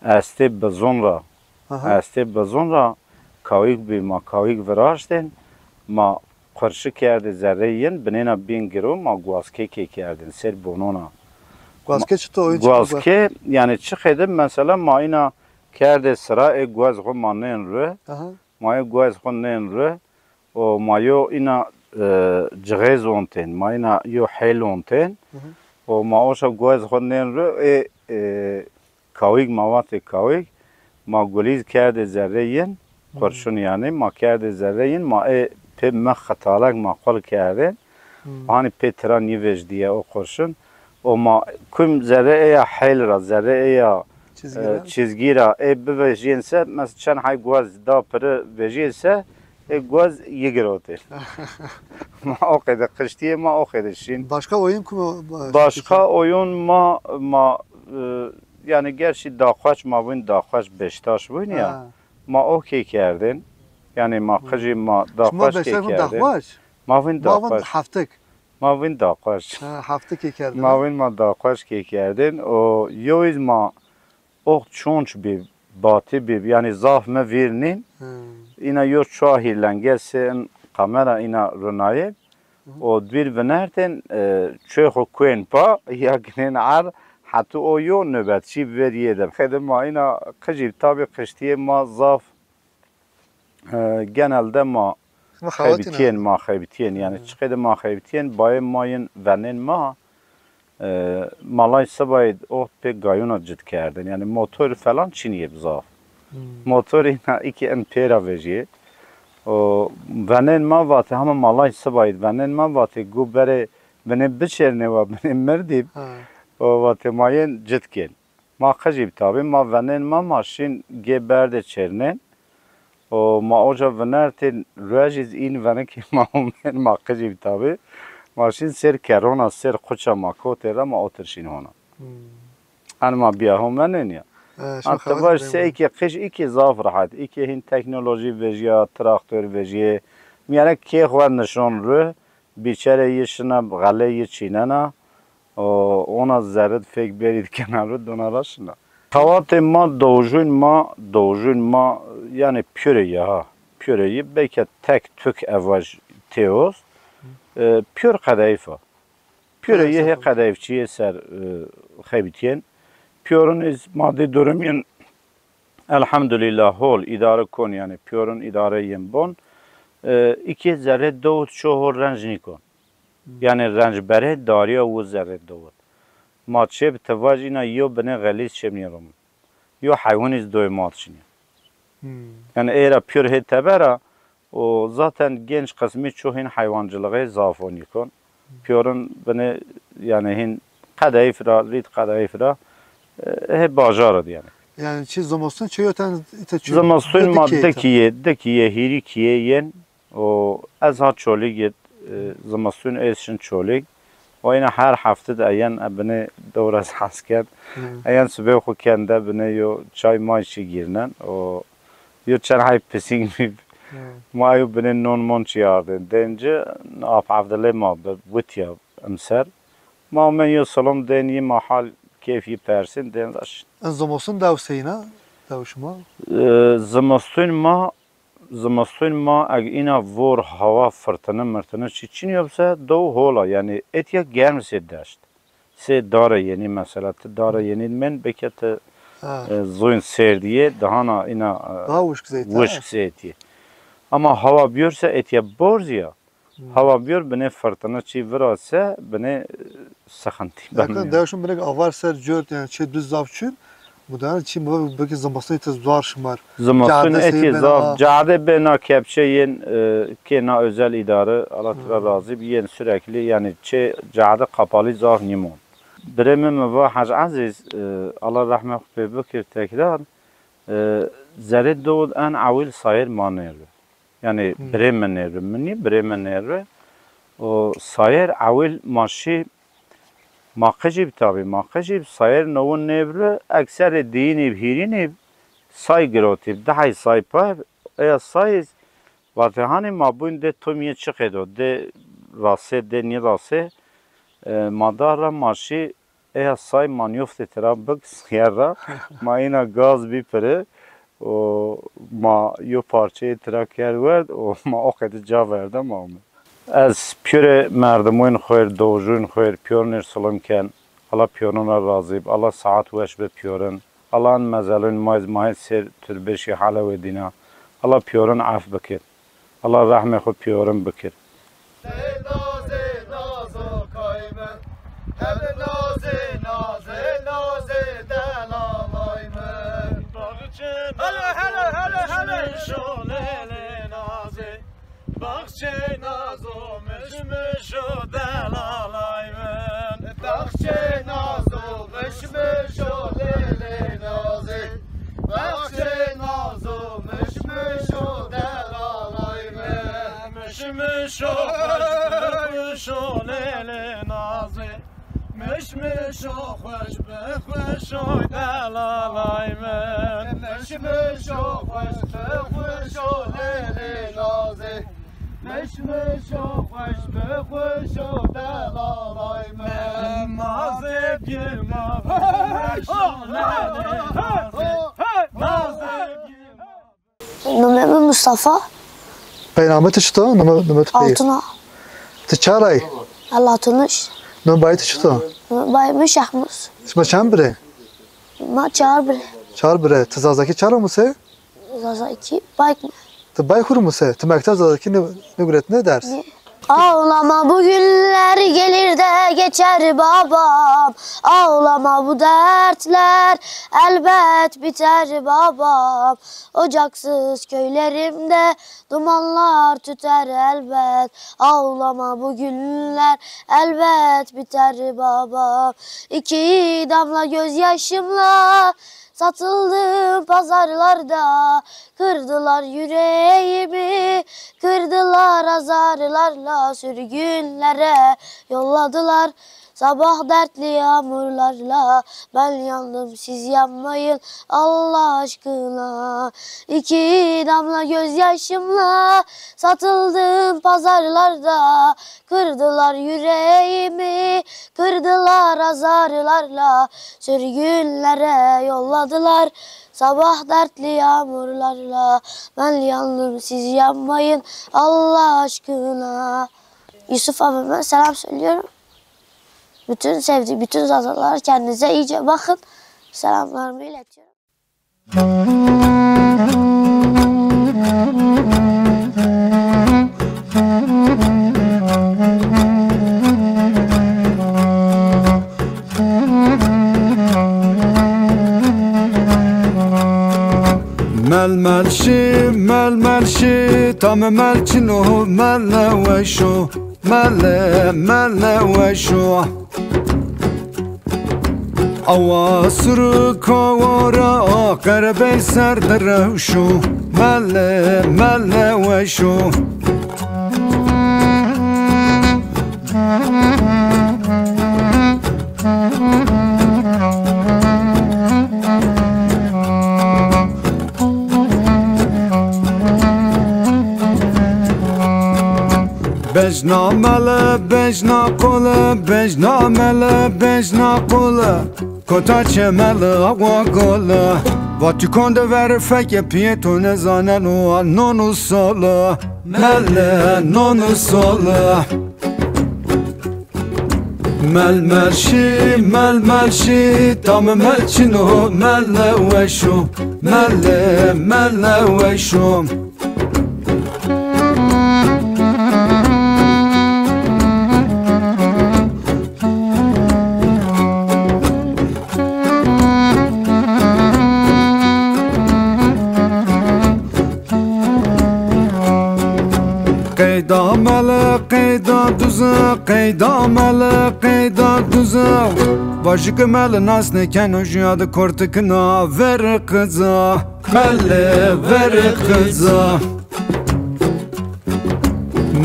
estê bizon ra, estê bizon ra kawîk bî, ma kawîk viraştên, ma qurşi kerdê zerrê yin, binêna bîn giro, ma guazkê kê kerdên, ser bonona. Guazkê çito? Guazkê, yani çi qêde mesela ma îna kerdê sira, ê guez xwu ma nên ru. Aha. Ma ê guez xwu nên ru. O ma yo îna, e, cixêz ontên, ma îna yo hêl ontên. Hı hı. O ma oşa guez xwu nên ru, ê, e, kawîk ma vatê kawîk, ma gulîz kerdê zerrê yin, qurşun yani, ma kerdê zerrê yin, ma ê pê mi xitalek ma qul kerdên. Hı. Hanî pê tira nîvejdiye o qurşun. O ma kum zerrê ê ya hêl ra, zerrê ê ya çizgî ra, e, çizgî ra ê bivejîyên se, mes çend hay guaz da piri vejîyê se, ê guaz yi girotê. Ma o qêde qiştîyê ma o qêde şîn. Başka oyun kum o, e, Başka oyun ma, ma, e, yani gerçi daqwaç ma vûn daqwaç Beştaş vûn ya. Ha. Ma o kê kerdên. Yani ma qijî ma daqwaç kê kerdên. Şima Beştaş vûn daqwaç? Ma vûn daqwaç. Ma vûn heftik. Ma vîn daqwaş. Ha, heftikê kerdin. Ma vîn ma daqwaş kê kerdin. O yo iz ma oxt çonç bî, batî bî, yanî zaf mi vîr nîn. Hmm. Îna yo çuha hîrlengesê in kamera îna runayê. Hı hı. O dûr vinertên, e, çuê xo kuên pa, ya ginên erd, Hetî o yo nobetçî verîyê de. Xêde ma îna qijî, tabî qijtîyê ma zaf, e, genelde ma xebitîyên, ma xebitîyên. Yanî çiqê de ma xebitîyên, bayê ma yên venên ma, e, malay sibayî ot pê gayûna cit kerdin. Yanî motor falan çinîyê bi zaf. Motor îna îkî en pêra vejîyê. O venên ma vatê, hema malay sibayî venên ma vatê, gu berê binê biçêrnê wa, binê mirdîb. O vatê ma yên cit kên. Ma qijîb tabî, ma venên ma, ma şîn gê berdê çêrnên. O ma oca vinertên, ruejî zî în venikê ma omên, ma qijîb tabî. Ma şîn sêr kerona, sêr quça ma kotê ra, ma otir şîn hona. Hanî ma bîya ho menên ya. Hanî ti vaj se îkê qij, îkê zaf rehet. Îkê hîn teknolojî vejîya, traktor vejîyê. Mîyerek kê xwu nişon ru, bîçerê yi şina, xelê yi çînena. O, ona zerrid fêk berî di kena ru, dona ra şina. Xewatê ma, dowjûn ma, dowjûn ma, yanî pîyorê yi ha. Pîyorê yi, belke tek tuk evaj têoz. E, pîyor qedeyîf a. Pîyorê yi hê qedeyîfçîyê ser, e, xebitîyên. Pîyorun îz madî durum yin, elhamdulîllah, hol, îdare kon, yanî pîyorun îdare yên bon. E, îkê zerrê dowit ço ho renc nîkon. Yanî rencberê darîya wu zerrê dowit. Ma çê bi ti vaj îna yo binê xelîz çê mi nîyê romin. Yo heywanî zî doyê ma di şinî. Yanî ê ra pîyor hê teber a, o zaten genç qismî ço hîn heywancilixê zaf o nîkon. Pîyorun binê, yanî hîn qedeyîf ra, rît qedeyîf ra, e, hê bajar id yanî. Yanî çi zimistun çi yoten îte çi? Zimistun ma di kîyê, di kîyê, hîrî kîyê yên. O ez ha Çolîg id, e, zimistun ez şin Çolîg. O îna her hefte de eyen, e, binê dewr ez hes kerd. Eyen sibê xwu kende binê yo çay may çi gîrnen. O yo çend hey pisîng bî. Ma yo binê non mon çi ardên. Dên ci ap Evdilê ma bi, witîya imser. Ma omên yo silom dên yi, ma hal keyf yi persên, dên ra şin. En zimistun dew seyna, dew şima? E, zimistun ma Zimistun ma eg îna vor hawa firtine mirtine çi çinî yo bise, dew hol a, yanî etya germ sê deşt. Sê dare yenî mesela, ti dare yenî men beke ti, e, zoyn sêrdîyê, dahana îna, e, wişk sê etîyê. Ama hawa bîyor se etya borzî ya. Hawa bîyor binê firtine çî vira se, binê, e, sixintî beno. Dew şima binê avar ser cort, yanî çê duz zaf çin. Muhtemelen çî mi belkî zimistunî ti zor şimar. Zimistunî etî zaf. Cade bê na kepçe yên, e, kê na özel îdare, Allah ti ra razî bi, yên sürekli, yanî çê cade qapalî zaf nîmon. Birê mi mi va Hec Ezîz, e, Allah rehmê xwu pê bikir tekrar, e, zerê dowid en ewil sayêr ma nêrve. Yanî birê mi nêrve, mi nî, birê mi nêrve. O sayêr ewil ma şî, ma qijîb tabî, ma qijîb sayêr nowin nêvri, ekserê diyînîb, hîrînîb, say girotîb, dihey say payb, eya sayîz, vatê hanî ma bûn dê tomîyê çiqêdo, dê rasê, dê nîrasê, e, ma da ra ma şî, eya say ma nîyoftê tira bik sîyer ra, ma îna gaz bî piri, o ma yo parçeyê tira kerd werd, o ma o qede ca verda ma ome. Ez pîyorê merdimûn xwêr, dowjûn xwêr, pîyorinêr silim ken. Allah pîyorin ra razî bi. Allah saet weş bi pîyorin. Allah en mezelûn ma iz ma hê sêr turbêşî helewê dîna. Allah pîyorin ef bikir. Allah rehmê xwu pîyorin bikir. Nazê, nazê, nazo kay mi. Hem nazê, nazê, nazê delalay mi. Hele, hele, hele, hele. Şolelê nazê. Baxçê nazo mişmiş o delalay min. Baxçê nazo mişmiş o lêlê nazê. Baxçê nazo mişmiş o delalay min. Mişmiş o, mişmiş o lêlê nazê. Mişmiş o xweş bi xweş o delalay min. Mişmiş o xweş bi xweş o lêlê nazê. Mişmiş o xweş bi xweş o delalay min. Nazê bîr ma bi xweş o lêlê nazê. Nazê bîr ma. Nomê mi Mustafa. Pey namê ti çito? Nomê, nomê ti pey? Altuna. Ti çaray? Allah tunuş. Nom bayê ti çito? Bay mi Şehmuz. Şima çend birê? Ma çar birê. Çar birê. Ti Zazakî çend amuse? Zazakî bayk mi. Ti bayk xu ri muse? Ti mekteb Zazakî nê-, nêguretine ders? Nê. Ağlama, bu günler gelir de geçer babam. Ağlama, bu dertler elbet biter babam. Ocaksız köylerimde dumanlar tüter elbet. Ağlama, bu günler elbet biter babam. İki damla gözyaşımla satıldım pazarlarda. Kırdılar yüreğimi, kırdılar azarlarla, sürgünlere yolladılar. Sabah dertli yağmurlarla, ben yandım, siz yanmayın Allah aşkına. İki damla gözyaşımla satıldım pazarlarda. Kırdılar yüreğimi, kırdılar azarlarla, sürgünlere yolladılar. Sabah dertli yağmurlarla, ben yandım, siz yanmayın Allah aşkına. Yusuf abime selam söylüyorum. Bütün sevdiğim, bütün Zazalara, kendinize iyice bakın. Selamlarımı iletiyorum. Mel mel şî, mel mel şî, tamê mel çin o, mele weş o. Mele, mele weş o. Awa suru kawara, qerebey ser de rewş o. Mele, mele weş o. Bejna mele, bejna qole, bejna mele, bejna qole. Kota çemele, awa gole. Vatikon de veri feke piye to nezaneno, non u sole. Mele, non u sole. Mel mel şî, mel mel şî, tamê mel çin o, mele weş o, mele, mele weş o. Qeyda mele, qeyda duze, qeyda mele, qeyda duze. Vajike mele nas nêkeno, jûya de kortikina ver qiza. Mele ver qiza.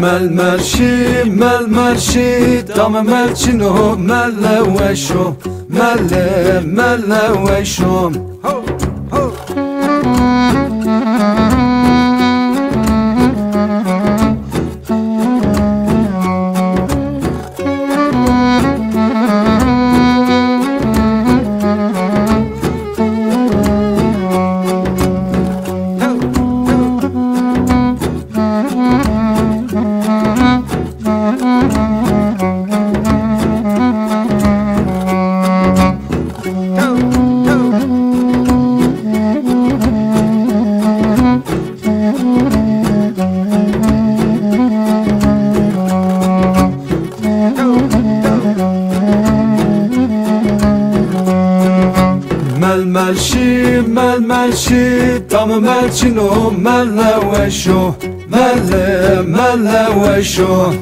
Mel mel şî, mel mel şî, tamê mel çin o, mele weş o, mele, mele weş o. Ho, ho. Mel mel şî, mel mel şî, tamê mel çin o, mele weş o, mele, mele weş o.